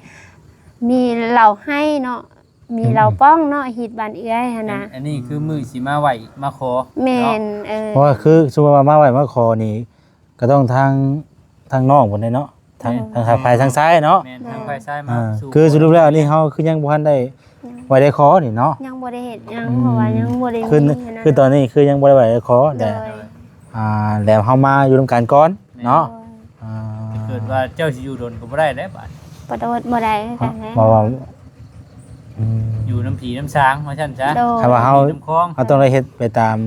ມີເຫຼົ້າໄຫ້ເນາະ ມີເຫຼົ້າ ອືມ ປ່ອງເນາະ ຮີດບ້ານເອື້ອຍຫັ້ນນະ ອັນ ອັນນີ້ຄືມື້ຊິມາໄຫວ້ມາຂໍ ແມ່ນ ເນາະ ເອີ ເພາະວ່າຄືສົມມຸດວ່າມາໄຫວ້ມາຂໍນີ້ ກໍຕ້ອງທາງ ທາງນ້ອງພຸ້ນເດ້ເນາະ ທາງ ໂດຍ ທາງ ທາງຝ່າຍ ທາງຊາຍເນາະ ແມ່ນ ທາງຝ່າຍຊາຍມາ ອ່າ ສູ່ ຄືສະຫຼຸບແລ້ວນີ້ເຮົາຄືຍັງບໍ່ທັນໄດ້ໄຫວ້ໄດ້ຂໍນີ້ເນາະ ຍັງບໍ່ໄດ້ເຮັດຫຍັງ ອືມ ເພາະວ່າຍັງບໍ່ໄດ້ມີ ຄື ຫັ້ນນະ ຄືຕອນນີ້ຄືຍັງບໍ່ໄດ້ໄຫວ້ໄດ້ຂໍ ໂດຍ ແຕ່ ອ່າ ແລ້ວເຮົາມາຢູ່ນຳກັນກ່ອນເນາະ ໂດຍ ອ່າ ຖ້າເກີດວ່າເຈົ້າຊິຢູ່ດົນກໍບໍ່ໄດ້ແຫຼະບາດ ບໍ່ໂດດ ບໍ່ໄດ້ຄືກັນແຫຼະ ເພາະວ່າ ອືມ ຢູ່ນຳຜີນຳສາງວ່າຊັ້ນຊະ ໂດຍ ຄັນວ່າເຮົາ ນຳຄອງ ເຮົາຕ້ອງໄດ້ເຮັດໄປຕາມ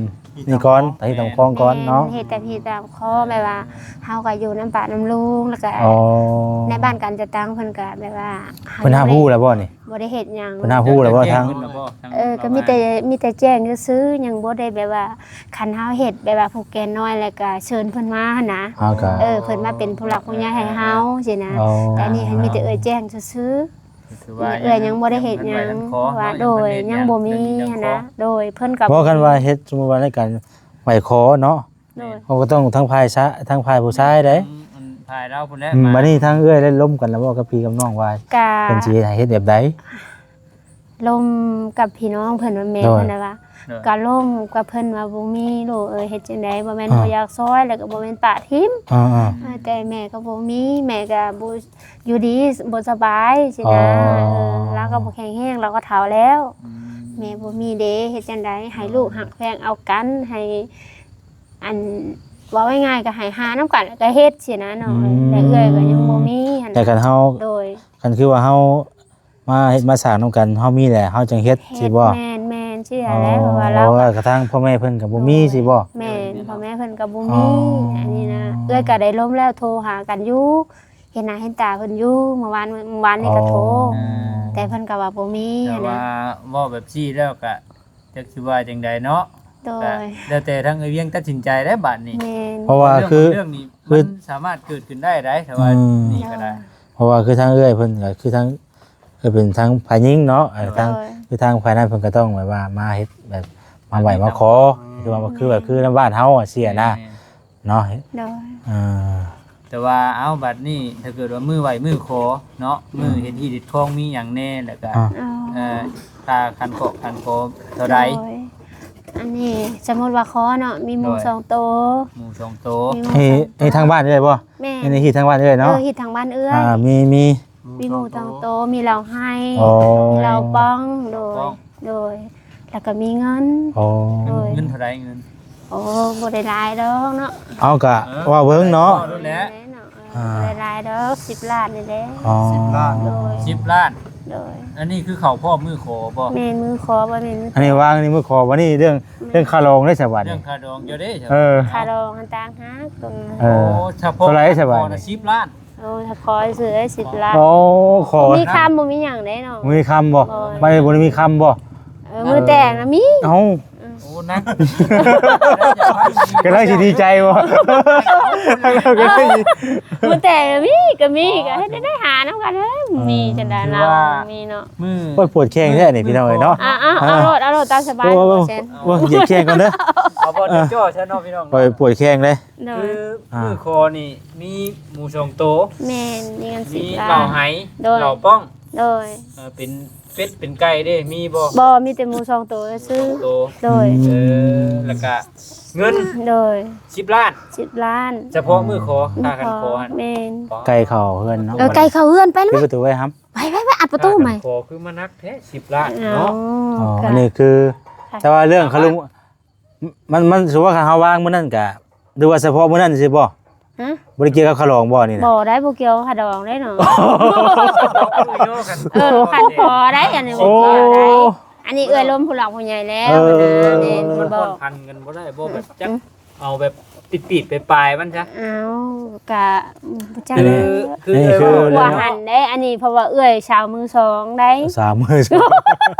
ນີ້ກ່ອນ ຕາມຮີດຕາມຄອງກ່ອນເນາະ ແມ່ນ ເຮັດຕາມຮີດຕາມຄອງ ແບບວ່າເຮົາກໍຢູ່ນຳປ້ານຳລຸງ ແລ້ວກໍ ອໍ ໃນບ້ານການຈັດຕັ້ງເພິ່ນກໍແບບວ່າ ເພິ່ນຮັບຮູ້ແລ້ວບໍ່ນີ້? ບໍ່ໄດ້ເຮັດຫຍັງ ເພິ່ນຮັບຮູ້ແລ້ວບໍ່ທາງ ເອີ ກໍມີແຕ່ ມີແຕ່ແຈ້ງຊື່ໆ ຍັງບໍ່ໄດ້ແບບວ່າ ຄັນເຮົາເຮັດແບບວ່າຜູກແຂນນ້ອຍ ແລ້ວກໍເຊີນເພິ່ນມາຫັ້ນນະ ເອີ ເພິ່ນມາເປັນຜູ້ຫຼັກຜູ້ໃຫຍ່ໃຫ້ເຮົາຊີ້ນະ ອໍ ແຕ່ອັນນີ້ໃຫ້ມີແຕ່ເອື້ອຍແຈ້ງຊື່ໆ ຄືວ່າເອື້ອຍຍັງບໍ່ໄດ້ເຮັດຫຍັງ ເພາະວ່າ ໂດຍ ຍັງບໍ່ມີຫັ້ນນະ ໂດຍ ເພິ່ນກໍບໍ່ ຄັນວ່າເຮັດ ສົມມຸດວ່າໃນການໄຫວ້ຂໍເນາະ ໂດຍ ເຮົາກໍຕ້ອງທັງຝ່າຍຊາ ທັງຝ່າຍຜູ້ຊາຍໃດ໋ ອືມ ອັນຝ່າຍລາວພຸ້ນແຫຼະ ອືມ ມາ ບາດນີ້ທາງເອື້ອຍໄດ້ລົມກັນແລ້ວບໍ່ກັບພີ່ກັບນ້ອງວ່າ ກະ ເພິ່ນຊິເຮັດແບບໃດ? ລົມກັບພີ່ນ້ອງເພິ່ນວ່າ ແມ່ ໂດຍ ເພິ່ນວ່າ ໂດຍ ກະລົມກັບເພິ່ນວ່າບໍ່ມີລູກເອີຍ ເຮັດຈັ່ງໃດ ບໍ່ແມ່ນ ອ່າ ບໍ່ຢາກຊ່ອຍ ແລ້ວກໍບໍ່ແມ່ນປະຖິ້ມ ອ່າໆ ເອີ ແຕ່ແມ່ກໍບໍ່ມີ ແມ່ກໍບໍ່ ຢູ່ດີບໍ່ສະບາຍຊີ້ນະ ອໍ ເອີ ລາວກໍບໍ່ແຂງແຮງ ລາວກໍເຖົ້າແລ້ວ ອືມ ແມ່ບໍ່ມີເດ ເຮັດຈັ່ງໃດ ໃຫ້ລູກ ອໍ ຮັກແພງເອົາກັນ ໃຫ້ ອັນ ເວົ້າງ່າຍໆ ກໍໃຫ້ຫານຳກັນ ແລ້ວກໍເຮັດຊີ້ນະເນາະ ອືມ ແຕ່ເອື້ອຍກໍຍັງບໍ່ມີຫັ້ນ ແຕ່ຄັນເຮົາ ໂດຍ ຄັນຄືວ່າເຮົາມາເຮັດມາສ້າງນຳກັນ ເຮົາມີແຫຼະ ເຮົາຈຶ່ງເຮັດ ເຮັດ ຊີ້ບໍ່? ແມ່ນໆ ຊີ້ແຫຼະ ອໍ ເພາະວ່າລາວ ເພາະວ່າກະທາງພໍ່ແມ່ເພິ່ນກໍບໍ່ມີ ໂດຍ ຊີ້ບໍ່? ແມ່ນ ພໍ່ແມ່ເພິ່ນກໍບໍ່ມີ ອໍ ອັນນີ້ນະ ເອື້ອຍກໍໄດ້ລົມແລ້ວ ໂທຫາກັນຢູ່ ເຫັນໜ້າເຫັນຕາເພິ່ນຢູ່ ມື້ວານ ມື້ວານນີ້ກໍໂທ ອໍ ແຕ່ເພິ່ນກໍວ່າບໍ່ມີ ແຕ່ວ່າເວົ້າແບບຊີ້ແລ້ວກໍ ຈັກຊິວ່າຈັ່ງໃດເນາະ ໂດຍ ກໍແລ້ວແຕ່ທາງເອື້ອຍວຽງຕັດສິນໃຈແຫຼະບາດນີ້ ແມ່ນ ເພາະວ່າຄື ເລື່ອງຂອງເລື່ອງນີ້ ຄື ມັນສາມາດເກີດຂຶ້ນໄດ້ໃດ໋ ຖ້າວ່າ ອືມ ນີ້ກໍໄດ້ ເພາະວ່າຄືທາງເອື້ອຍເພິ່ນກໍຄືທາງ ເອີ ເປັນທາງຝ່າຍຍິງເນາະ ເອີ ໂດຍ ທາງ ຄືທາງຝ່າຍນັ້ນເພິ່ນກໍຕ້ອງແບບວ່າມາເຮັດແບບມາໄຫວ້ມາຂໍ ຄືວ່າ ແມ່ນ ຄືແບບ ຄືນຳບ້ານເຮົາອະ ເສຍນະ ແມ່ນ ເນາະ ໂດຍ ເອີ ແຕ່ວ່າ ເອົາ ບັດນີ້ ຖ້າເກີດວ່າມື້ໄຫວ້ມື້ຂໍເນາະ ອືມ ມື້ເຮັດຮີດເຮັດຄອງມີຫຍັງແດ່ ແລ້ວກະ ອ່າ ເອີ ຄ່າຂັນຂອກຂັນຂໍເທົ່າໃດ? ໂດຍ ອັນນີ້ສົມມຸດວ່າຂໍເນາະ ມີໝູ ໂດຍ ສອງໂຕ ໝູສອງໂຕ ມີໝູ ເອີ ສອງໂຕ ເອີ ທາງບ້ານເອື້ອຍບໍ່? ແມ່ນ ອັນນີ້ຮີດທາງບ້ານເອື້ອຍເນາະ ເອີ ຮີດທາງບ້ານເອື້ອຍ ອ່າ ມີ ມີ ມີໝູສອງໂຕ ມີເຫຼົ້າໄຮ່ ອໍ ມີເຫຼົ້າປ່ອງ ໂດຍ ເຫຼົ້າປ່ອງ ໂດຍ ແລ້ວກໍມີເງິນ ອໍ ໂດຍ ເງິນເທົ່າໃດເງິນ? ໂອ້ ບໍ່ໄດ້ຫຼາຍດອກເນາະ ເອົາກະ ເອີ ເວົ້າເບິ່ງເນາະ ເວົ້າໂລດແຫຼະ ເອີ ອ່າ ບໍ່ໄດ້ຫຼາຍດອກ ສິບລ້ານນີ້ແຫຼະ ອໍ ສິບລ້ານ ໂດຍ ສິບລ້ານ ໂດຍ ອັນນີ້ຄືເຂົ້າພ້ອມມື້ຂໍບໍ່? ແມ່ນ ມື້ຂໍບໍ່ແມ່ນມື້ ອັນນີ້ວາງນີ້ມື້ຂໍ ບັດນີ້ເລື່ອງ ແມ່ນ ເລື່ອງຄ່າດອງເດ້ສະບັດ ເລື່ອງຄ່າດອງເຈົ້າເດ້ ເອີ ຄ່າດອງຫັ້ນຕ່າງຫາກ ເອີ ໂອ້ ສະເພາະ ເທົ່າໃດສະບັດ ຂໍນະ ສິບລ້ານ ໂອ້ ຖ້າຂໍຊື່ໄດ້ສິບລ້ານ ໂອ້ ຂໍ ບໍ່ມີຄຳບໍ່ມີຫຍັງເດ້ເນາະ ບໍ່ມີຄຳບໍ່? ບໍ່ ບັດນີ້ບໍ່ໄດ້ມີຄຳບໍ່? ເອີ ມື້ແຕ່ງນະມີ ເອົ້າ ໂອ້ ນັກ ກຳລັງຊິດີໃຈບໍ່? ມື້ແຕ່ງນະມີ ກໍມີ ກໍເຮັດໄດ້ຫານຳກັນເອີ ມີ ເອີ ຈັ່ງໃດລາວ ຖືວ່າ ມີເນາະ ມື້ ໂອ້ຍ ປວດແຂ້ງແທ້ນີ້ພີ່ນ້ອງເອີຍເນາະ ອ່າ ເອົາ ເອົາໂລດ ເອົາໂລດຕາມສະບາຍ ໂອ້ ໂອ້ ເວົ້າ ເວົ້າ ເຈັບແຂ້ງກ່ອນເດີ ເອົາບໍ່ ເອີ ເຈົ້າຊະເນາະພີ່ນ້ອງ ຂ້ອຍປວດແຂ້ງເລີຍ ໂດຍ ອ່າ ຄືມື້ຂໍນີ້ມີໝູສອງໂຕ ແມ່ນ ມີເງິນສິບລ້ານ ມີເຫຼົ້າໄຮ່ ໂດຍ ເຫຼົ້າປ່ອງ ໂດຍ ເອີ ເປັນເປັດເປັນໄກ່ເດ້ ມີບໍ່? ບໍ່ ມີແຕ່ໝູສອງໂຕຊື່ ສອງໂຕ ໂດຍ ອືມ ເອີ ແລ້ວກະເງິນ ໂດຍ ສິບລ້ານ ສິບລ້ານ ສະເພາະມື້ຂໍ ມື້ຂໍ ຄ່າຄັນຂໍຫັ້ນ ແມ່ນ ໄກ່ເຂົ້າເຮືອນເນາະ ເອີ ໄກ່ເຂົ້າເຮືອນ ໄປແລ້ວ ປິດປະຕູໄວ້ ຫ້າມ ໄປ ໄປ ໄປ ອັດປະຕູໃໝ່ ຄ່າຄັນຂໍຄືມາໜັກແທ້ ສິບລ້ານເນາະ ອໍ ອໍ ເອີ ອັນນີ້ຄື ແຕ່ວ່າເລື່ອງຄ່າລົງ ມັນ ມັນ ສົມມຸດວ່າຄັນເຮົາວາງມື້ນັ້ນກະ ຫຼືວ່າສະເພາະມື້ນັ້ນຊິບໍ່? ຮະ? ບໍ່ໄດ້ກ່ຽວກັບຄ່າດອງບໍ່ນີ້ນະ? ບໍ່ໄດ້ ບໍ່ກ່ຽວຄ່າດອງໄດ້ເນາະ ເອີ ຄັນຂໍໄດ້ ອັນນີ້ບໍ່ກ່ຽວໄດ້ ໂອ້ ອັນນີ້ເອື້ອຍລົມຜູ້ຫຼັກຜູ້ໃຫຍ່ແລ້ວ ເອີ ຫັ້ນນະ ແມ່ນ ມັນຜ່ອນຜັນກັນບໍ່ໄດ້ບໍ່ ແບບຈັກ ອືມ ເອົາແບບຕິດໆໄປປາຍມັນຊະ ອ້າວ ກະ ອືມ ບໍ່ຈັກ ຄື ຄື ຄື ເອື້ອຍ ເອື້ອຍ ເວົ້າ ເອື້ອຍ ເວົ້າຫັ້ນເດ້ ອັນນີ້ເພາະວ່າເອື້ອຍສາວມືສອງໄດ໋ ສາວມືສອງ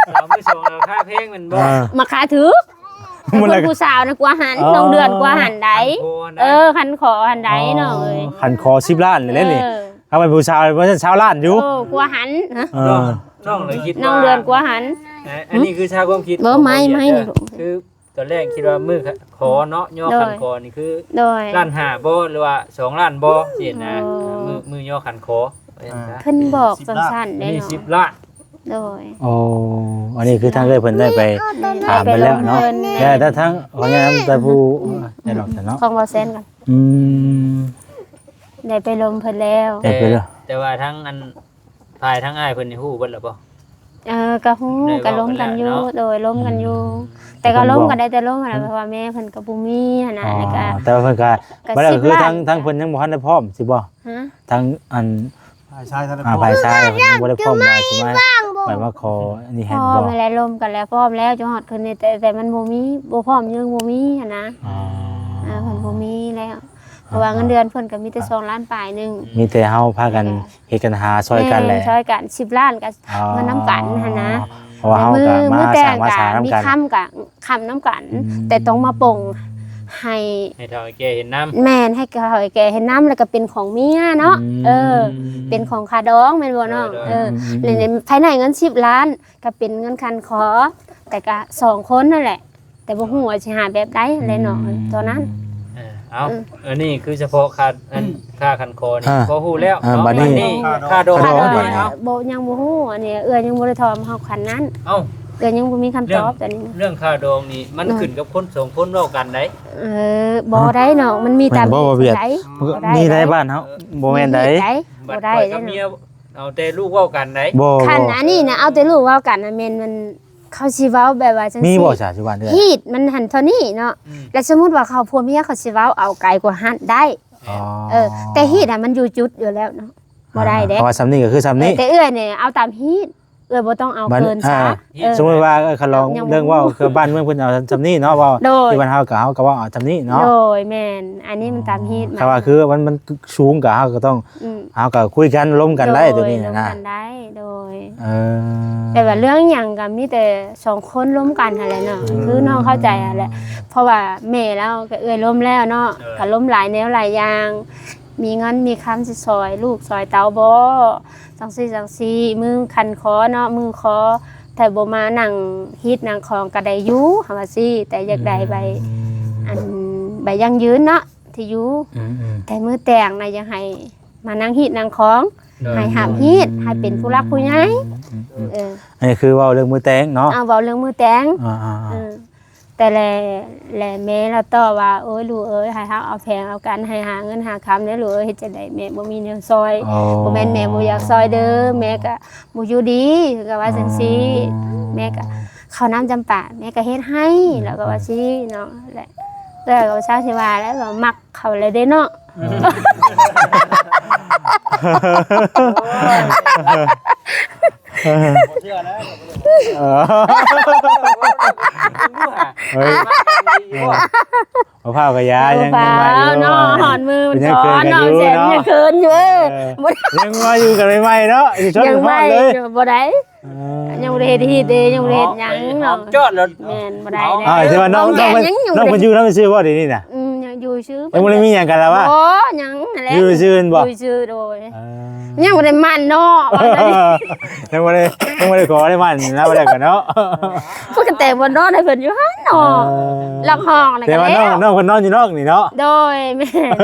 ສາວມືສອງລາຄາແພງແມ່ນບໍ່? ອ່າ ມາຄາຖືກ ມັນລະ ຜູ້ສາວນະກວ່າຫັ້ນ ອໍ ນ້ອງເດືອນກວ່າຫັ້ນໄດ໋ ຄັນຂໍຫັ້ນໄດ໋ ເອີ ຄັນຂໍຫັ້ນໄດ໋ ອໍ ນ້ອງເອີຍ ຄັນຂໍສິບລ້ານແລ້ວນີ້ ເອີ ເອົາໄປຜູ້ສາວວ່າຊັ້ນຊາວລ້ານຢູ່ ໂອ້ ກວ່າຫັ້ນ ເອີ ນ້ອງ ນ້ອງເລີຍຄິດວ່າ ນ້ອງເດືອນກວ່າຫັ້ນ ເອີ ອັນນີ້ຄືຊາວຄວາມຄິດ ບໍ່ ຂອງ ໄມ້ ເຮົາ ໄມ້ ເອີ ນີ້ ຄືຕອນແລກຄິດວ່າມື້ຂໍເນາະ ຍໍ ໂດຍ ຄັນຂໍນີ້ຄື ໂດຍ ລ້ານຫ້າບໍ່ ຫຼືວ່າສອງລ້ານບໍ່ ຊີ້ນະ ໂອ້ ມື້ ມື້ຍໍຄັນຂໍ ອ່າ ເພິ່ນບອກຈັ່ງຊັ້ນເດ້ເນາະ ສິບລ້ານ ໂດຍ ໂອ້ ອັນນີ້ຄືທາງເອື້ອຍເພິ່ນໄດ້ໄປຖາມເພິ່ນແລ້ວເນາະ ໄດ້ໄປລົມເພິ່ນ ແລ້ວແຕ່ທາງ ຂໍແນະນຳແຕ່ຜູ້ ອືມ ແຕ່ດອກເນາະ ຂອງບໍ່ແຊນກ່ອນ ອືມ ໄດ້ໄປລົມເພິ່ນແລ້ວ ໄດ້ໄປແລ້ວ ແຕ່ ແຕ່ວ່າທາງອັນ ຝ່າຍທາງອ້າຍເພິ່ນນີ້ຮູ້ເບິດແລ້ວບໍ່? ເອີ ກໍຮູ້ ໄດ້ເວົ້າກັນແລ້ວເນາະ ກໍລົມກັນຢູ່ ໂດຍ ລົມກັນຢູ່ ອືມ ແຕ່ກໍລົມກັນໄດ້ແຕ່ລົມຫັ້ນແຫຼະ ເພາະວ່າແມ່ເພິ່ນກໍບໍ່ມີຫັ້ນນະ ອໍ ແລ້ວກໍ ແຕ່ວ່າເພິ່ນກໍ ກໍ ບໍ່ໄດ້ ຄືທາງ ທາງເພິ່ນຍັງບໍ່ທັນໄດ້ພ້ອມຊິບໍ່? ຮະ? ທາງອັນ ຝ່າຍຊາຍທັນໄດ້ ອ່າ ພ້ອມ ຝ່າຍຊາຍເພິ່ນຍັງບໍ່ໄດ້ພ້ອມວ່າຊິມາ ໄປມາຂໍອັນນີ້ໃຫ້ບໍ່? ພ້ອມແລ້ວ ລົມກັນແລ້ວ ພ້ອມແລ້ວ ຈົນຮອດຄືນນີ້ ແຕ່ ແຕ່ມັນບໍ່ມີ ບໍ່ພ້ອມ ຍັງບໍ່ມີຫັ້ນນະ ອໍ ອ່າ ເພິ່ນບໍ່ມີແລ້ວ ເພາະວ່າເງິນເດືອນເພິ່ນກໍມີແຕ່ສອງລ້ານປາຍໜຶ່ງ ມີແຕ່ເຮົາພາກັນເຮັດກັນຫາຊ່ອຍກັນແຫຼະ ແມ່ນ ຊ່ອຍກັນ ສິບລ້ານກໍ ອໍ ເງິນນຳກັນຫັ້ນນະ ເພາະວ່າເຮົາກໍມາສ້າງມາສານຳກັນ ມີຄຳກໍຄຳນຳກັນ ອືມ ແຕ່ຕ້ອງມາປົງໃຫ້ ໃຫ້ເຖົ້າໃຫ້ແກ່ເຫັນນຳ ແມ່ນ ໃຫ້ເຖົ້າໃຫ້ແກ່ເຫັນນຳ ແລ້ວກໍເປັນຂອງເມຍເນາະ ອືມ ເອີ ເປັນຂອງຄ່າດອງແມ່ນບໍ່ນ້ອງ? ໂດຍ ເອີ ອືມ ແລ້ວໃນ ພາຍໃນເງິນສິບລ້ານ ກໍເປັນເງິນຄັນຂໍ ແຕ່ກໍສອງຄົນນັ້ນແຫຼະ ແຕ່ບໍ່ຮູ້ວ່າຊິຫາແບບໃດຫັ້ນແຫຼະເນາະ ອືມ ຕອນນັ້ນ ເອີ ເອົາ ເອີ ອັນນີ້ຄືສະເພາະຄ່າ ອັນ ອືມ ຄ່າຄັນຂໍນີ້ ອ່າ ພໍຮູ້ແລ້ວ ອ່າ ເນາະ ບັດນີ້ ບັດນີ້ຄ່າດອງ ຄ່າດອງ ເຮົາ ບໍ່ ຍັງບໍ່ຮູ້ ອັນນີ້ເອື້ອຍຍັງບໍ່ໄດ້ຖາມເຮົາຂັ້ນນັ້ນ ເອົ້າ ເອື້ອຍຍັງບໍ່ມີຄຳຕອບ ເລື່ອງ ຕອນນີ້ນະ ເລື່ອງຄ່າດອງນີ້ມັນ ເນາະ ຂຶ້ນກັບຄົນສອງຄົນເວົ້າກັນໄດ໋ ເອີ ບໍ່ໄດ້ເນາະ ມັນມີຕາມ ແມ່ນບໍ່ ບໍ່ ບໍ່ ໄດ້ ມັນກໍມີໃນບ້ານເຮົາ ເອີ ບໍ່ແມ່ນໃດ ມີໃດ ບໍ່ໄດ້ ບັດຂ້ອຍກັບເມຍເອົາແຕ່ລູກເວົ້າກັນໃດ ບໍ່ ຄັນອັນນີ້ນະ ເອົາແຕ່ລູກເວົ້າກັນນະ ແມ່ນມັນ ເຂົາຊິເວົ້າແບບວ່າຈັ່ງຊີ້ ມີບໍ່ຊະ ຈຸບັນເອື້ອຍ ຮີດມັນຫັ້ນເທົ່ານີ້ເນາະ ອືມ ແລ້ວສົມມຸດວ່າເຂົາຜົວເມຍເຂົາຊິເວົ້າເອົາໄກກວ່າຫັ້ນໄດ້ ອໍ ເອີ ແຕ່ຮີດນະມັນຢູ່ຈຸດຢູ່ແລ້ວເນາະ ອ່າ ບໍ່ໄດ້ເດ້ ເພາະວ່າສ່ຳນີ້ກໍຄືສ່ຳນີ້ ເອີ ແຕ່ເອື້ອຍນີ້ເອົາຕາມຮີດ ເອື້ອຍບໍ່ຕ້ອງເອົາເກີນຊະ ອ່າ ເອີ ສົມມຸດວ່າ ເອີ ຄັນລອງເລື່ອງເວົ້າຄືບ້ານເມືອງເພິ່ນເອົາສ່ຳນີ້ເນາະ ເວົ້າ ໂດຍ ທີ່ບ້ານເຮົາກໍເຮົາກໍເວົ້າເອົາສ່ຳນີ້ເນາະ ໂດຍ ແມ່ນ ອັນນີ້ມັນຕາມຮີດ ອໍ ຄັນວ່າຄືມັນ ມັນສູງກໍເຮົາກໍຕ້ອງ ອືມ ເຮົາກໍຄຸຍກັນລົມກັນໄດ້ ໂດຍ ຕົວນີ້ນະ ລົມກັນໄດ້ ໂດຍ ເອີ ແຕ່ວ່າເລື່ອງຫຍັງກໍມີແຕ່ສອງຄົນລົມກັນຫັ້ນແຫຼະເນາະ ອືມ ຄືນ້ອງເຂົ້າໃຈຫັ້ນແຫຼະ ເພາະວ່າແມ່ລາວກໍເອື້ອຍລົມແລ້ວເນາະ ເອີ ກໍລົມຫຼາຍແນວຫຼາຍຢ່າງ ມີເງິນມີຄຳຊິຊ່ອຍລູກຊ່ອຍເຕົ້າບໍ່ ຈັ່ງຊີ້ຈັ່ງຊີ້ ມື້ຄັນຂໍເນາະ ມື້ຂໍ ແຕ່ບໍ່ມານັ່ງຮີດນັ່ງຄອງກໍໄດ້ຢູ່ ເຮົາວ່າຊີ້ ແຕ່ຢາກໄດ້ໃບ ອືມ ອັນ ໃບຢັ້ງຢືນເນາະ ທີ່ຢູ່ ອືມໆ ແຕ່ມື້ແຕ່ງນະ ຢາກໃຫ້ ມານັ່ງຮີດນັ່ງຄອງ ໂດຍ ໃຫ້ຮັບຮີດ ໃຫ້ເປັນຜູ້ຫຼັກຜູ້ໃຫຍ່ ອືມໆ ເອີ ອັນນີ້ຄືເວົ້າເລື່ອງມື້ແຕ່ງເນາະ ເອີ ເວົ້າເລື່ອງມື້ແຕ່ງ ອ່າໆໆ ເອີ ແຕ່ແລ ແລແມ່ລະຕອບວ່າ ໂອ້ຍ ລູກເອີຍ ໃຫ້ເຮົາເອົາແພງເອົາກັນ ໃຫ້ຫາເງິນຫາຄຳເດີລູກເອີຍ ເຮັດຈັ່ງໃດແມ່ບໍ່ມີແນວຊ່ອຍ ອໍ ບໍ່ແມ່ນແມ່ບໍ່ຢາກຊ່ອຍເດີ ແມ່ກະບໍ່ຢູ່ດີ ເພິ່ນກະວ່າຈັ່ງຊີ້ ອໍ ແມ່ກະເຂົ້ານ້ຳຈຳປາ ແມ່ກະເຮັດໃຫ້ ອືມ ລາວກະວ່າຊີ້ເນາະ ແລະ ເອື້ອຍກະບໍ່ຊັກຊິວ່າແລ້ວ ວ່າມັກ ເຂົາແລ້ວເດ້ເນາະ ອືມ ບໍ່ເຊື່ອແລ້ວ ເອີ ເຮີ້ຍ ບໍ່ພາວກະຢາ ຍັງ ຍັງໃໝ່ຢູ່ ເນາະ ຮອດມື້ມັນກ່ອນເນາະ ແສນຍັງເຂີນຢູ່ ເອີ ເອີ ຍັງວ່າຢູ່ກັນໃໝ່ໆເນາະ ຢູ່ຊົນ ຍັງໃໝ່ຢູ່ ບໍ່ໄດ້ ເອີ ຍັງບໍ່ໄດ້ເຮັດຮີດເດ້ ຍັງບໍ່ໄດ້ເຮັດຫຍັງເນາະ ເນາະ ຈອດແລ້ວ ແມ່ນ ບໍ່ໄດ້ ເອົາ ເດ້ ອ່າ ທີ່ວ່ານ້ອງ ນ້ອງເພິ່ນ ນ້ອງເພິ່ນຢູ່ນຳຊື່ບໍ່ ດຽວນີ້ນະ ອືມ ຍັງຢູ່ຊື່ ຍັງບໍ່ໄດ້ມີຫຍັງກັນລະວະ ບໍ່ ຍັງຫັ້ນແຫຼະ ຢູ່ຊື່ບໍ່ ຢູ່ຊື່ ໂດຍ ເອີ ຍັງບໍ່ໄດ້ໝັ້ນເນາະ ຍັງບໍ່ໄດ້ ຍັງບໍ່ໄດ້ຂໍໄດ້ໝັ້ນນະ ບໍ່ໄດ້ກັນເນາະ ເພິ່ນກະແຕ່ງບ່ອນນອນໃຫ້ເພິ່ນຢູ່ຫັ້ນເນາະ ເອີ ລັກຫ້ອງນະ ແຕ່ວ່ານ້ອງ ນ້ອງເພິ່ນນອນຢູ່ນອກນີ້ເນາະ ໂດຍ ແມ່ນ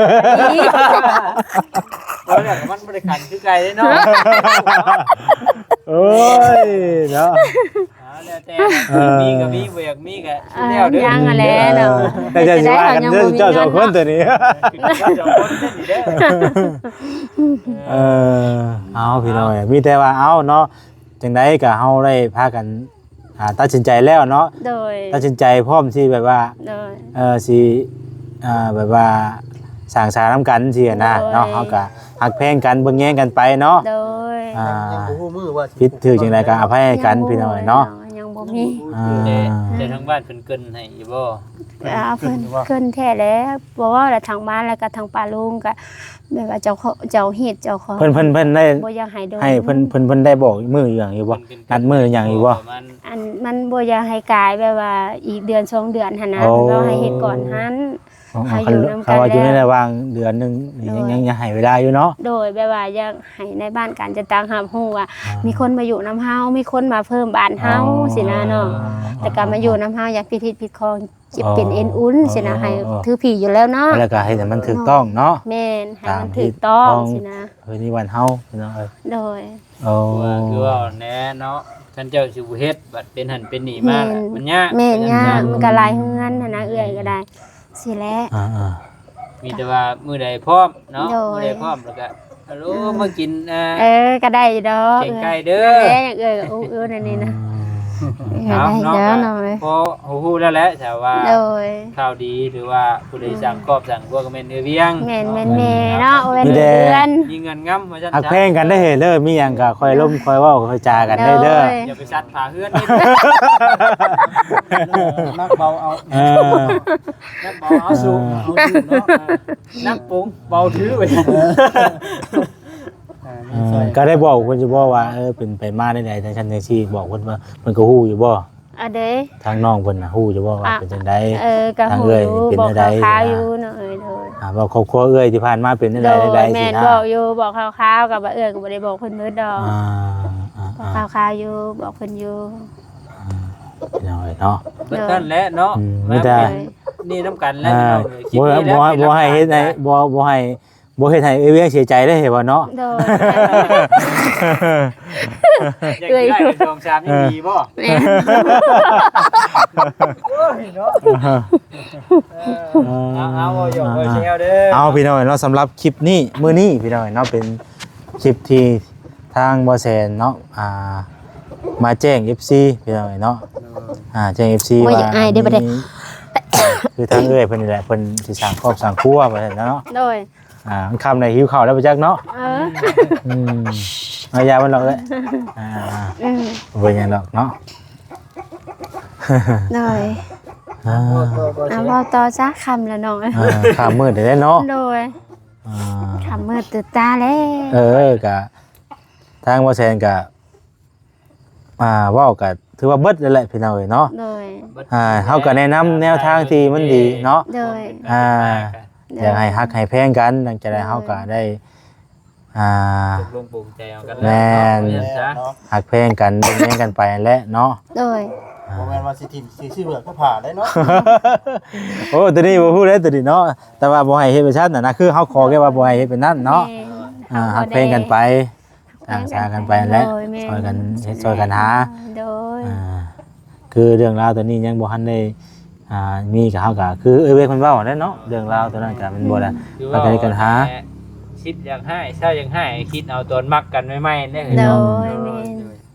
ເອີ ມັນບໍ່ໄດ້ຂັນຄືໄກ່ເດ້ເນາະ. ໂອ້ຍເນາະ ເອົາແລ້ວແຕ່ ເອີ ມີກໍມີ ບໍ່ຢາກມີກໍ ເອີ ແລ້ວເດີ ຍັງຫັ້ນແຫຼະເນາະ ເອີ ກໍຈະຊິວ່າກັນເດີ ເຈົ້າສອງຄົນຕົວນີ້ ເຈົ້າສອງຄົນຕົວນີ້ເດີ ເອີ ເອົາ ພີ່ນ້ອງເອີຍ ມີແຕ່ວ່າເອົາເນາະ ຈັ່ງໃດກໍເຮົາໄດ້ພາກັນ ອ່າ ຕັດສິນໃຈແລ້ວເນາະ ໂດຍ ຕັດສິນໃຈພ້ອມທີ່ແບບວ່າ ໂດຍ ເອີ ຊິ ອ່າ ແບບວ່າສ້າງສານຳກັນຊີ້ນະ ໂດຍ ເນາະ ເຮົາກໍຮັກແພງກັນ ເບິ່ງແຍງກັນໄປເນາະ ໂດຍ ອ່າ ຍັງບໍ່ຮູ້ມື້ວ່າຊິຜິດຖືກຈັ່ງໃດກໍອະໄພໃຫ້ກັນ ຍັງບໍ່ ພີ່ນ້ອງເນາະ ຍັງບໍ່ມີ ອ່າ ແຕ່ ແຕ່ທາງບ້ານເພິ່ນເກີ່ນໃຫ້ຢູ່ບໍ່? ອ່າ ເພິ່ນເກີ່ນແທ້ແລ້ວ ບໍ່ເວົ້າແລ້ວ ທາງບ້ານແລ້ວກໍທາງປ້າລຸງກໍ ແບບວ່າເຈົ້າຂອງ ເຈົ້າຮີດເຈົ້າຂອງ ເພິ່ນ ເພິ່ນ ເພິ່ນໄດ້ ບໍ່ຢາກໃຫ້ດົນ ໃຫ້ເພິ່ນ ເພິ່ນ ເພິ່ນໄດ້ບອກມື້ຫຍັງຢູ່ບໍ່? ນັດມື້ຫຍັງຢູ່ບໍ່? ອັນ ມັນບໍ່ຢາກໃຫ້ກາຍແບບວ່າອີກເດືອນສອງເດືອນຫັ້ນນະ ອໍ ເພິ່ນເວົ້າໃຫ້ເຮັດກ່ອນຫັ້ນ ອໍ ໃຫ້ຢູ່ນຳກັນ ຄັນວ່າຢູ່ໃນລະຫວ່າງເດືອນໜຶ່ງນີ້ ໂດຍ ຍັງ ຍັງ ຍັງໃຫ້ເວລາຢູ່ເນາະ ໂດຍ ແບບວ່າຢາກໃຫ້ໃນບ້ານການຈັດຕັ້ງຮັບຮູ້ວ່າ ອ່າ ມີຄົນມາຢູ່ນຳເຮົາ ມີຄົນມາເພີ່ມບ້ານເຮົາ ອໍ ຊີ້ນະເນາະ ອໍ ແລ້ວກໍມາຢູ່ນຳເຮົາຢ່າງຜິດຮີດຜິດຄອງ ເຈັບເປັນເອັນອຸ່ນຊີ້ນະ ອໍ ໃຫ້ຖືຜີຢູ່ແລ້ວເນາະ ແລ້ວກໍເຮັດໃຫ້ມັນຖືກຕ້ອງເນາະ ແມ່ນ ໃຫ້ມັນຖືກຕ້ອງຊີ້ນະ ເອີ ນີ້ບ້ານເຮົາພີ່ນ້ອງເອີຍ ໂດຍ ໂອ້ ຄືວ່າ ຄືວ່າແນ່ເນາະ ຄັນເຈົ້າຊິບໍ່ເຮັດ ບັດເປັນຫັ້ນເປັນນີ້ມາ ແມ່ນ ມັນຍາກ ແມ່ນ ຍາກ ມັນກໍຫຼາຍເຮືອນຫັ້ນນະ ເອື້ອຍກໍໄດ້ ຊີ້ແຫຼະ ອ່າໆ ມີແຕ່ວ່າມື້ໃດພ້ອມເນາະ ໂດຍ ມື້ໃດພ້ອມແລ້ວກໍ ອາໂລ ມາກິນ ອ່າ ເອີ ກໍໄດ້ຢູ່ດອກ ແກງໄກ່ເດີ ເອີ ເອື້ອຍກໍອຸຢູ່ນັ້ນນີ້ນະ ເອີ ເອົາ ກໍໄດ້ ເນາະ ເດີນ້ອງເອີຍ ພໍຮູ້ແລ້ວແຫຼະ ຖ້າວ່າ ໂດຍ ຂ່າວດີ ຫຼືວ່າຜູ້ໃດ ອືມ ສ້າງຄອບສ້າງຄົວກໍແມ່ນເອື້ອຍວຽງ ແມ່ນ ແມ່ນ ເນາະ ແມ່ນເນາະ ແມ່ນເດືອນ ມີແຕ່ມີເງິນງຳວ່າຊັ້ນ ຮັກແພງກັນເດີເຮີ້ຍ ມີຫຍັງກໍຄ່ອຍລົມຄ່ອຍເວົ້າຄ່ອຍຈາກັນເດີ ໂດຍ ເດີ ຢ່າໄປຊັດຜ້າເຮືອນ ໜັກເບົາເອົາ ເອີ ໜັກເບົາເອົາສູງ ເອີ ເອົາສູງເນາະ ໜັກປົງເບົາຖືໄວ້ ອ່າ ມີຊ່ອຍ ເອີ ກໍໄດ້ບອກເພິ່ນຢູ່ບໍ່ວ່າ ເອີ ເປັນໄປມາແນວໃດ ຈັ່ງຊັ້ນຈັ່ງຊີ້ ບອກເພິ່ນວ່າ ເພິ່ນກໍຮູ້ຢູ່ບໍ່? ອາ ເດ້ ທາງນ້ອງເພິ່ນນະຮູ້ຢູ່ບໍ່ວ່າ ອ່າ ເປັນຈັ່ງໃດ? ເອີ ກໍຮູ້ຢູ່ ເປັນແນວໃດ ບອກຄ່າວໆຢູ່ເນາະ ເອີຍ ໂດຍ ອ່າ ບອກຄອບຄົວເອື້ອຍທີ່ຜ່ານມາເປັນແນວໃດ ໂດຍ ຈັ່ງໃດ ແມ່ນ ຊີ້ນະ ບອກຢູ່ ບອກຄ່າວໆ ກໍບໍ່ ເອື້ອຍກໍບໍ່ໄດ້ບອກເພິ່ນເບິດດອກ ອ່າ ອ່າ ບອກຄ່າວໆຢູ່ ບອກເພິ່ນຢູ່ ອ່າ ພີ່ນ້ອງເອີຍເນາະ ເບິດນັ້ນແຫຼະເນາະ ອືມ ມາ ມີແຕ່ ເປັນນີ້ນຳກັນແຫຼະ ອ່າ ພີ່ນ້ອງເອີຍ ບໍ່ ຄລິບນີ້ແຫຼະ ບໍ່ ເປັນຫຼັກຖານ ບໍ່ໃຫ້ເຮັດໃຫ້ ບໍ່ ບໍ່ໃຫ້ ບໍ່ເຮັດໃຫ້ເອື້ອຍວຽງເສຍໃຈເດ້ ເຫັນບໍ່ເນາະ? ໂດຍ ຢາກໄດ້ສອງສາມ ເອີ ຍັງດີບໍ່? ແມ່ນ ໂອ້ຍເນາະ ເອີ ເອົາ ເອົາ ເວົ້າຫຍອກເວົ້າແຊວເດີ ເອົາ ພີ່ນ້ອງເນາະ ສຳລັບຄລິບນີ້ ມື້ນີ້ ພີ່ນ້ອງເນາະ ເປັນຄລິບທີ່ທາງບໍ່ແຊນເນາະ ອ່າ ມາແຈ້ງເອັຟຊີ ພີ່ນ້ອງເນາະ ໂດຍ ອ່າ ແຈ້ງເອັຟຊີ ໂອ້ຍ ວ່າ ອາຍເດ້ ມີ ບໍ່ໄດ້ ຄືທາງເອື້ອຍເພິ່ນນີ້ແຫຼະ ເພິ່ນຊິສ້າງຄອບສ້າງຄົວວ່າຊັ້ນເນາະ ໂດຍ ອ່າ ມັນຄ່ຳແລ້ວ ຫິວເຂົ້າແລ້ວບໍ່ຈັກເນາະ ເອີ ອືມ ເອົາຢາມັນດອກເອີຍ ອ່າ ອືມ ບໍ່ເປັນຫຍັງດອກເນາະ ໂດຍ ອ່າ ເອົາ ເວົ້າຕໍ່ຊະ ຄ່ຳແລ້ວນ້ອງ ອ່າ ຄ່ຳມືດແລ້ວເນາະ ໂດຍ ອ່າ ຄ່ຳມືດຕື່ນຕາແລ້ວ ເອີ ກະ ທາງບໍ່ແຊນກະ ອ່າ ເວົ້າກໍຖືວ່າເບິດແລ້ວແຫຼະ ພີ່ນ້ອງເອີຍເນາະ ໂດຍ ອ່າ ເຮົາກໍແນະນຳແນວທາງທີ່ມັນດີເນາະ ໂດຍ ອ່າ ຢາກໃຫ້ຮັກໃຫ້ແພງກັນ ຫຼັງຈາກນັ້ນເຮົາກໍໄດ້ ອ່າ ຕົກລົງປົງໃຈເອົາກັນແລ້ວ ແມ່ນ ເນາະ ຮັກແພງກັນ ເບິ່ງແຍງກັນໄປຫັ້ນແຫຼະເນາະ ໂດຍ ອ່າ ບໍ່ແມ່ນວ່າຊິຖິ້ມ ຊິ ຊິເບືອກກໍຜ່າໄດ້ເນາະ ໂອ້ ຕົວນີ້ບໍ່ຮູ້ເດ້ຕົວນີ້ເນາະ ແຕ່ວ່າບໍ່ໃຫ້ເຮັດແບບຊັ້ນນະ ຄືເຮົາຂໍແຄ່ວ່າບໍ່ໃຫ້ເຮັດແບບນັ້ນເນາະ ແມ່ນ ອ່າ ຮັກແພງກັນໄປ ອ່າ ສາກັນໄປແຫຼະ ໂດຍ ແມ່ນ ຊ່ອຍກັນເຮັດຊ່ອຍກັນຫາ ໂດຍ ອ່າ ຄືເລື່ອງລາວຕົວນີ້ຍັງບໍ່ທັນໄດ້ ອ່າ ມີ ກໍເຮົາກໍຄືເອື້ອຍເວກເພິ່ນເວົ້າແຫຼະເນາະ ເລື່ອງລາວຕົວນັ້ນກໍແມ່ນບໍ່ໄດ້ ອືມ ພາກັນເຮັດກັນຫາ ຄິດຢາກຮ້າຍ ເຊົາຢາກຮ້າຍ ຄິດເອົາຕອນມັກກັນໃໝ່ໆເດ້ ໂດຍ ໂດຍ ແມ່ນ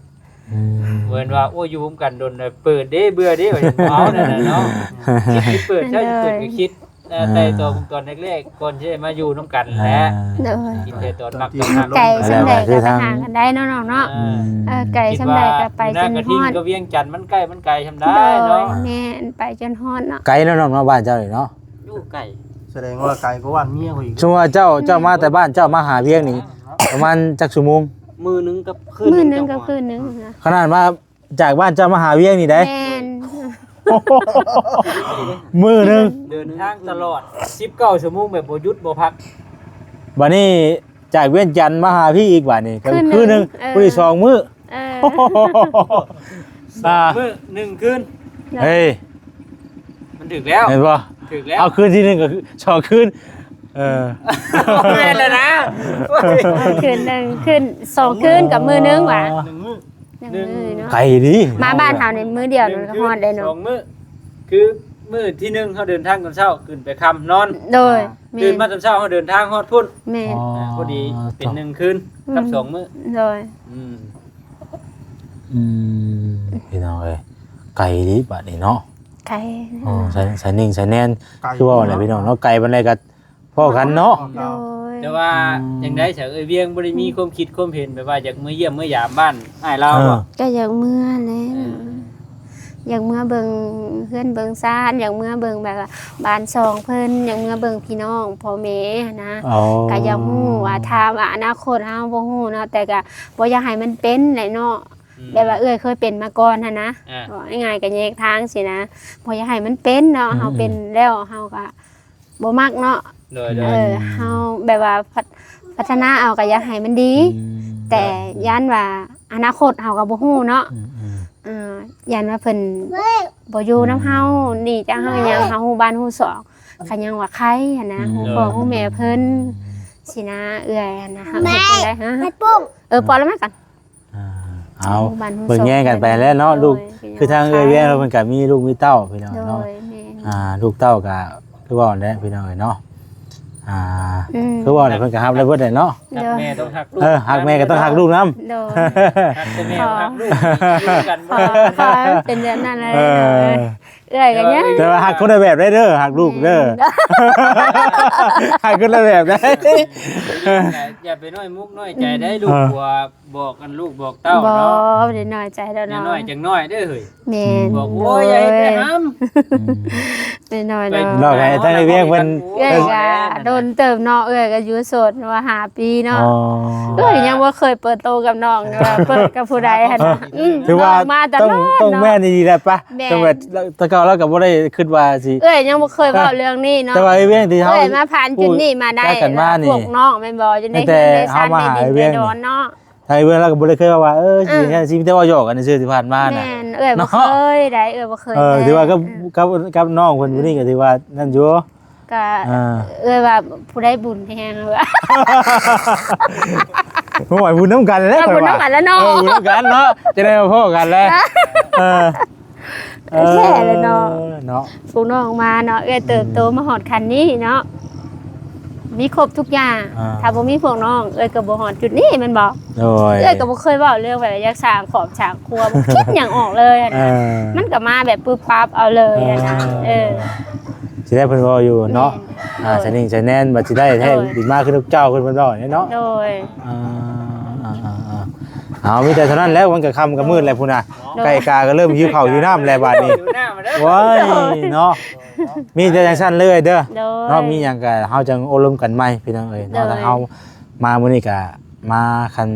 ອືມ ເພິ່ນວ່າ ໂອ້ຍ ຢູ່ຮ່ວມກັນດົນ ເປີດເດ້ ເບື່ອເດ້ ວ່າຊັ້ນ ເອົານັ້ນນະເນາະ ຄິດເປີດ ເຊົາຊິເປີດ ໂດຍ ກໍຄິດ ເອີ ອ່າ ໄຕ່ຕອງຕອນແລກໆ ກ່ອນທີ່ຈະມາຢູ່ນຳກັນແຫຼະ ອ່າ ໂດຍ ຄິດແຕ່ຕອນມັກຕອນຮັກ ໄກສ່ຳໃດກໍໄປຫາກັນໄດ້ເນາະນ້ອງເນາະ ອ່າ ອືມ ເອີ ໄກສ່ຳໃດກໍໄປຈົນຮອດ ຄິດວ່າຢູ່ນາກະທິງກັບວຽງຈັນ ມັນໃກ້ມັນໄກສ່ຳໃດເນາະ ໂດຍ ແມ່ນ ໄປຈົນຮອດເນາະ ໄກເນາະນ້ອງເນາະ ບ້ານເຈົ້ານີ້ເນາະ ຢູ່ໄກ ສະແດງວ່າໄກກວ່າບ້ານເມຍຂ້ອຍອີກ ສົມມຸດວ່າເຈົ້າ ເຈົ້າມາແຕ່ບ້ານເຈົ້າມາຫາວຽງນີ້ ປະມານຈັກຊົ່ວໂມງ? ມື້ໜຶ່ງກັບຄືນໜຶ່ງ ມື້ໜຶ່ງກັບຄືນໜຶ່ງ ຂະໜາດວ່າ ຈາກບ້ານເຈົ້າມາຫາວຽງນີ້ໄດ໋ ແມ່ນ ມື້ໜຶ່ງ ເດີນທາງຕະຫຼອດສິບເກົ້າຊົ່ວໂມງແບບບໍ່ຢຸດບໍ່ພັກ ບາດນີ້ຈາກວຽງຈັນມາຫາພີ້ອີກ ບາດນີ້ກໍຄືນໜຶ່ງ ເອີ ມື້ນີ້ສອງມື້ ເອີ ອ່າ ມື້ໜຶ່ງຄືນ ເອີ ເຮີ້ຍ ມັນຖືກແລ້ວ ເຫັນບໍ່? ຖືກແລ້ວ ເອົາຄືນທີໜຶ່ງກໍຄືສອງຄືນ ເອີ ແມ່ນແລ້ວນະ ຄືນໜຶ່ງ ຄືນສອງຄືນກັບມື້ໜຶ່ງຫວາ ອໍ ໜຶ່ງມື້ ໜຶ່ງມື້ເນາະ ໄກດີ ມາບ້ານເຮົາໃນມື້ດຽວນັ້ນກໍຮອດໄດ້ເນາະ ສອງມື້ ຄືມື້ທີໜຶ່ງເຮົາເດີນທາງຕອນເຊົ້າ ຂຶ້ນໄປຄ່ຳນອນ ໂດຍ ອ່າ ແມ່ນ ຕື່ນມາຕອນເຊົ້າເຮົາເດີນທາງຮອດພຸ້ນ ແມ່ນ ອໍ ອ່າ ພໍດີເປັນໜຶ່ງຄືນ ອືມ ກັບສອງມື້ ໂດຍ ອືມ ອືມ ພີ່ນ້ອງເອີຍ ໄກເດບາດນີ້ເນາະ ໄກ ອໍ ສາຍ ສາຍໜິ່ງສາຍແນນ ໄກ ຄືເວົ້າແຫຼະ ເນາະ ພີ່ນ້ອງເນາະ ໄກປານໃດກໍພໍ້ກັນເນາະ ໂດຍ ແຕ່ວ່າ ອືມ ຈັ່ງໃດຊະ ເອື້ອຍວຽງບໍ່ໄດ້ມີຄວາມຄິດຄວາມເຫັນແບບວ່າຢາກເມືອຢ້ຽມເມືອຢາມບ້ານອ້າຍລາວບໍ່? ເອີ ກໍຢາກເມືອແຫຼະ ເອີ ຢາກເມືອເບິ່ງເຮືອນເບິ່ງຊານ ຢາກເມືອເບິ່ງແບບວ່າບ້ານຊ່ອງເພິ່ນ ຢາກເມືອເບິ່ງພີ່ນ້ອງພໍ່ແມ່ຫັ້ນນະ ອໍ ກໍຢາກຮູ້ວ່າ ຖ້າວ່າອະນາຄົດເຮົາບໍ່ຮູ້ເນາະ ແຕ່ກໍບໍ່ຢາກໃຫ້ມັນເປັນແຫຼະເນາະ ອືມ ແບບວ່າເອື້ອຍເຄີຍເປັນມາກ່ອນຫັ້ນນະ ອ່າ ເວົ້າງ່າຍໆກໍແຍກທາງຊີ້ນະ ບໍ່ຢາກໃຫ້ມັນເປັນເນາະ ອືມ ເຮົາເປັນແລ້ວເຮົາກໍບໍ່ມັກເນາະ ໂດຍໆ ເອີ ເຮົາແບບວ່າພັດ ພັດທະນາເອົາກໍຢາກໃຫ້ມັນດີ ອືມ ແຕ່ຢ້ານວ່າອະນາຄົດເຮົາກໍບໍ່ຮູ້ເນາະ ອືມໆ ເອີ ຢ້ານວ່າເພິ່ນບໍ່ຢູ່ນຳເຮົາ ອືມ ໜີຈາກເຮົາຫຍັງ ເຮົາຮູ້ບ້ານຮູ້ຊ່ອງ ກໍຍັງວ່າໄຄຫັ້ນນະ ອືມ ຮູ້ພໍ່ຮູ້ແມ່ເພິ່ນ ອືມ ຊີ້ນະ ເອື້ອຍຫັ້ນນະ ເຮົາເຮັດຈັ່ງໃດ ຮະ ເອີ ປ້ອນລະມາກ່ອນ ອ່າ ເອົາ ເບິ່ງແຍງກັນໄປແຫຼະເນາະ ລູກ ຄືທາງເອື້ອຍວຽງເພິ່ນກໍມີລູກມີເຕົ້າ ພີ່ນ້ອງເນາະ ອ່າ ລູກເຕົ້າກໍຄືເວົ້າແຫຼະ ພີ່ນ້ອງເອີຍເນາະ ອ່າ ຄືເວົ້າແຫຼະ ເພິ່ນກໍຮັບໄດ້ເບິດແຫຼະເນາະ ຮັກແມ່ຕ້ອງຮັກລູກ ເອີ ຮັກແມ່ກໍຕ້ອງຮັກລູກນຳ ໂດຍ ຮັກແມ່ຮັກລູກ ຢູ່ກັນບໍ່ໄດ້ ເປັນແບບນັ້ນເລີຍ ເອີ ເອື້ອຍກໍຍັງ ແຕ່ວ່າຮັກຄົນລະແບບໄດ້ເດີ ຮັກລູກເດີ ຮັກຄົນລະແບບໄດ້ ຢ່າໄປນ້ອຍມຸກນ້ອຍໃຈໄດ້ ລູກຜົວ ບອກກັນລູກບອກເຕົ້າເນາະ ບໍ່ໄດ້ນ້ອຍໃຈດອກເນາະ ນ້ອຍຈັ່ງນ້ອຍເດີເຮີ້ຍ ແມ່ນ ບອກ ໂອ້ຍ ຢ່າເຮັດ ໂດຍ ໄປຫາມ ອືມ ໄດ້ນ້ອຍເນາະ ບອກໃຫ້ທາງໄອ້ວຽງເພິ່ນ ເອື້ອຍກໍດົນເຕີບເນາະ ເອື້ອຍກໍຢູ່ໂສດມາຫ້າປີເນາະ ອໍ ເອື້ອຍຍັງບໍ່ເຄີຍເປີດໂຕກັບນ້ອງ ວ່າເປີດກັບຜູ້ໃດຫັ້ນນະ ອືມ ຖືວ່າມາຕະຫຼອດເນາະ ຕ້ອງແມ່ນດີໆແຫຼະປະ ແມ່ນ ຕ້ອງແບບ ແຕ່ເກົ່າລາວກໍບໍ່ໄດ້ຄິດວ່າຊິ ເອື້ອຍຍັງບໍ່ເຄີຍເວົ້າເລື່ອງນີ້ເນາະ ແຕ່ວ່າໄອ້ວຽງທີ່ເຮົາ ເອື້ອຍມາຜ່ານຈຸດນີ້ມາໄດ້ ຮູ້ຈັກກັນມານີ້ ພວກນ້ອງແມ່ນບໍ່ ຢູ່ໃນເຮືອນໃນຊານໃນດິນໃນດອນເນາະ ໄທເວລາກໍບໍ່ໄດ້ເຄີຍເວົ້າວ່າ ເອີ ຊິເຮັດຈັ່ງຊີ້ ມີແຕ່ເວົ້າຫຍອກກັນຊື່ໆທີ່ຜ່ານມານະ ແມ່ນ ເອື້ອຍບໍ່ເຄີຍໄດ້ ເອື້ອຍບໍ່ເຄີຍ ເອີ ຖືວ່າກັບ ກັບ ກັບນ້ອງເພິ່ນຜູ້ນີ້ກໍຖືວ່ານັ້ນຢູ່ ກໍ ອ່າ ເອື້ອຍວ່າຜູ້ໃດບຸນແຮງ ໂອ້ຍ ບຸນນຳກັນແຫຼະ ກໍບຸນນຳກັນແຫຼະເນາະ ເອີ ບຸນນຳກັນເນາະ ຈະໄດ້ມາພໍ້ກັນແຫຼະ ເອີ ແທ້ແຫຼະເນາະ ເອີ ເນາະ ພວກນ້ອງມາເນາະ ເອື້ອຍເຕີບໂຕ ອືມ ມາຮອດຂັ້ນນີ້ເນາະ ມີຄົບທຸກຢ່າງ ອ່າ ຖ້າບໍ່ມີພວກນ້ອງ ເອື້ອຍກໍບໍ່ຮອດຈຸດນີ້ແມ່ນບໍ່? ໂດຍ ເອື້ອຍກໍບໍ່ເຄີຍເວົ້າເລື່ອງແບບຢາກສ້າງຄອບສ້າງຄົວ ບໍ່ຄິດຫຍັງອອກເລີຍຫັ້ນນະ ເອີ ມັນກໍມາແບບປຶບປັບເອົາເລີຍຫັ້ນນະ ອ່າ ເອີ ຊິໄດ້ເພິ່ນເວົ້າຢູ່ເນາະ ແມ່ນ ອ່າ ໂດຍ ສະໜິ່ງສະແໜ້ນ ວ່າຊິໄດ້ແທ້ ໂດຍ ບິນມາຄືນົກເຈົ້າ ເພິ່ນ ເພິ່ນເວົ້າເດ້ເນາະ ໂດຍ ອ່າ ອ່າ ເອົາ ມີແຕ່ເທົ່ານັ້ນແຫຼະ ມັນກໍຄ່ຳກໍມືດແລ້ວພຸ້ນນະ ໂດຍ ໄກ່ກາກໍເລີ່ມຫິວເຂົ້າຫິວນ້ຳແລ້ວບາດນີ້ ໂອ້ຍ ເນາະ ມີແຕ່ຈັ່ງຊັ້ນເລີຍເດີ ໂດຍ ເນາະ ມີຫຍັງກໍເຮົາຈັ່ງໂອ້ລົມກັນໃໝ່ ພີ່ນ້ອງເອີຍເນາະ ໂດຍ ທາງເຮົາມາມື້ນີ້ກໍມາຄັນ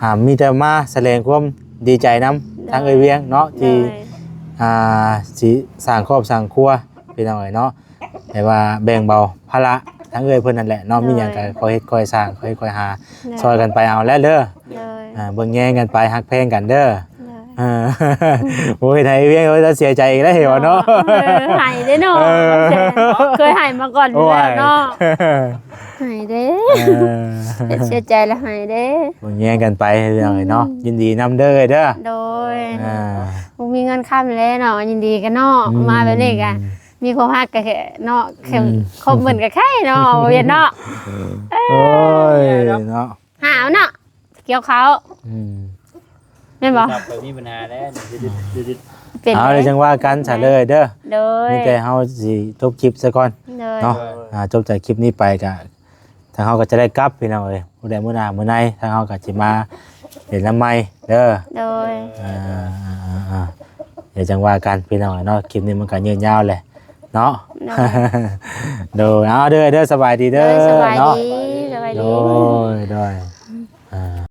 ອ່າ ມີແຕ່ມາສະແດງຄວາມດີໃຈນຳ ໂດຍ ທາງເອື້ອຍວຽງເນາະ ໂດຍ ທີ່ ອ່າ ຊິສ້າງຄອບສ້າງຄົວ ພີ່ນ້ອງເອີຍເນາະ ແຕ່ວ່າແບ່ງເບົາພາລະ ທາງເອື້ອຍເພິ່ນນັ້ນແຫຼະເນາະ ໂດຍ ມີຫຍັງກໍຄ່ອຍເຮັດຄ່ອຍສ້າງ ຄ່ອຍ ຄ່ອຍຫາ ໂດຍ ຊ່ອຍກັນໄປເອົາແຫຼະເດີ ໂດຍ ອ່າ ເບິ່ງແຍງກັນໄປ ຮັກແພງກັນເດີ ໂດຍ ເອີ ໂອ້ຍ ໄທວຽງເພິ່ນເສຍໃຈອີກແລ້ວ ເຫັນບໍ່ເນາະ ເອີ ໄຫ້ເດ້ເນາະ ເອີ ເຄີຍໄຫ້ມາກ່ອນຢູ່ແລ້ວເນາະ ໂອ້ຍ ໄຫ້ເດ້ ເອີ ເສຍໃຈແລ້ວໄຫ້ເດ້ ເບິ່ງແຍງກັນໄປ ພີ່ນ້ອງເອີຍເນາະ ອືມ ຍິນດີນຳເດີ ເດີ ໂດຍ ອ່າ ບໍ່ມີເງິນຄຳແລ້ວເນາະ ຍິນດີກັນເນາະ ອືມ ມາແບບນີ້ກໍ ມີຄວາມຮັກກໍແຄ່ເນາະ ແຄ່ ອືມ ຄົບໝື່ນກໍໄຄເນາະ ບໍ່ເຫັນເນາະ ໂອ້ຍ ເນາະ ຫາວເນາະ ກ່ຽວເຂົ້າ ອືມ ແມ່ນບໍ່? ໂທລະສັບກໍມີບັນຫາແລ້ວ ເປັນ ເອົາ ເລີຍ ຈັ່ງວ່າກັນຊະເລີຍເດີ ໂດຍ ມີແຕ່ເຮົາຊິຈົບຄລິບຊະກ່ອນ ໂດຍ ເນາະ ອ່າ ຈົບຈາກຄລິບນີ້ໄປກໍ ທາງເຮົາກໍຈະໄດ້ກັບ ພີ່ນ້ອງເອີຍ ມື້ໃດມື້ໜ້າມື້ໃນ ທາງເຮົາກໍຊິມາເຫັນນຳໃໝ່ເດີ ໂດຍ ອ່າ ດຽວຈັ່ງວ່າກັນ ພີ່ນ້ອງເອີຍເນາະ ຄລິບນີ້ມັນກໍຍືດຍາວແຫຼະເນາະ ໂດຍ ໂດຍ ເອົາເດີ ເດີ ສະບາຍດີເດີ ໂດຍ ສະບາຍດີ ເນາະ ສະບາຍດີ ໂດຍ ໂດຍ ອ່າ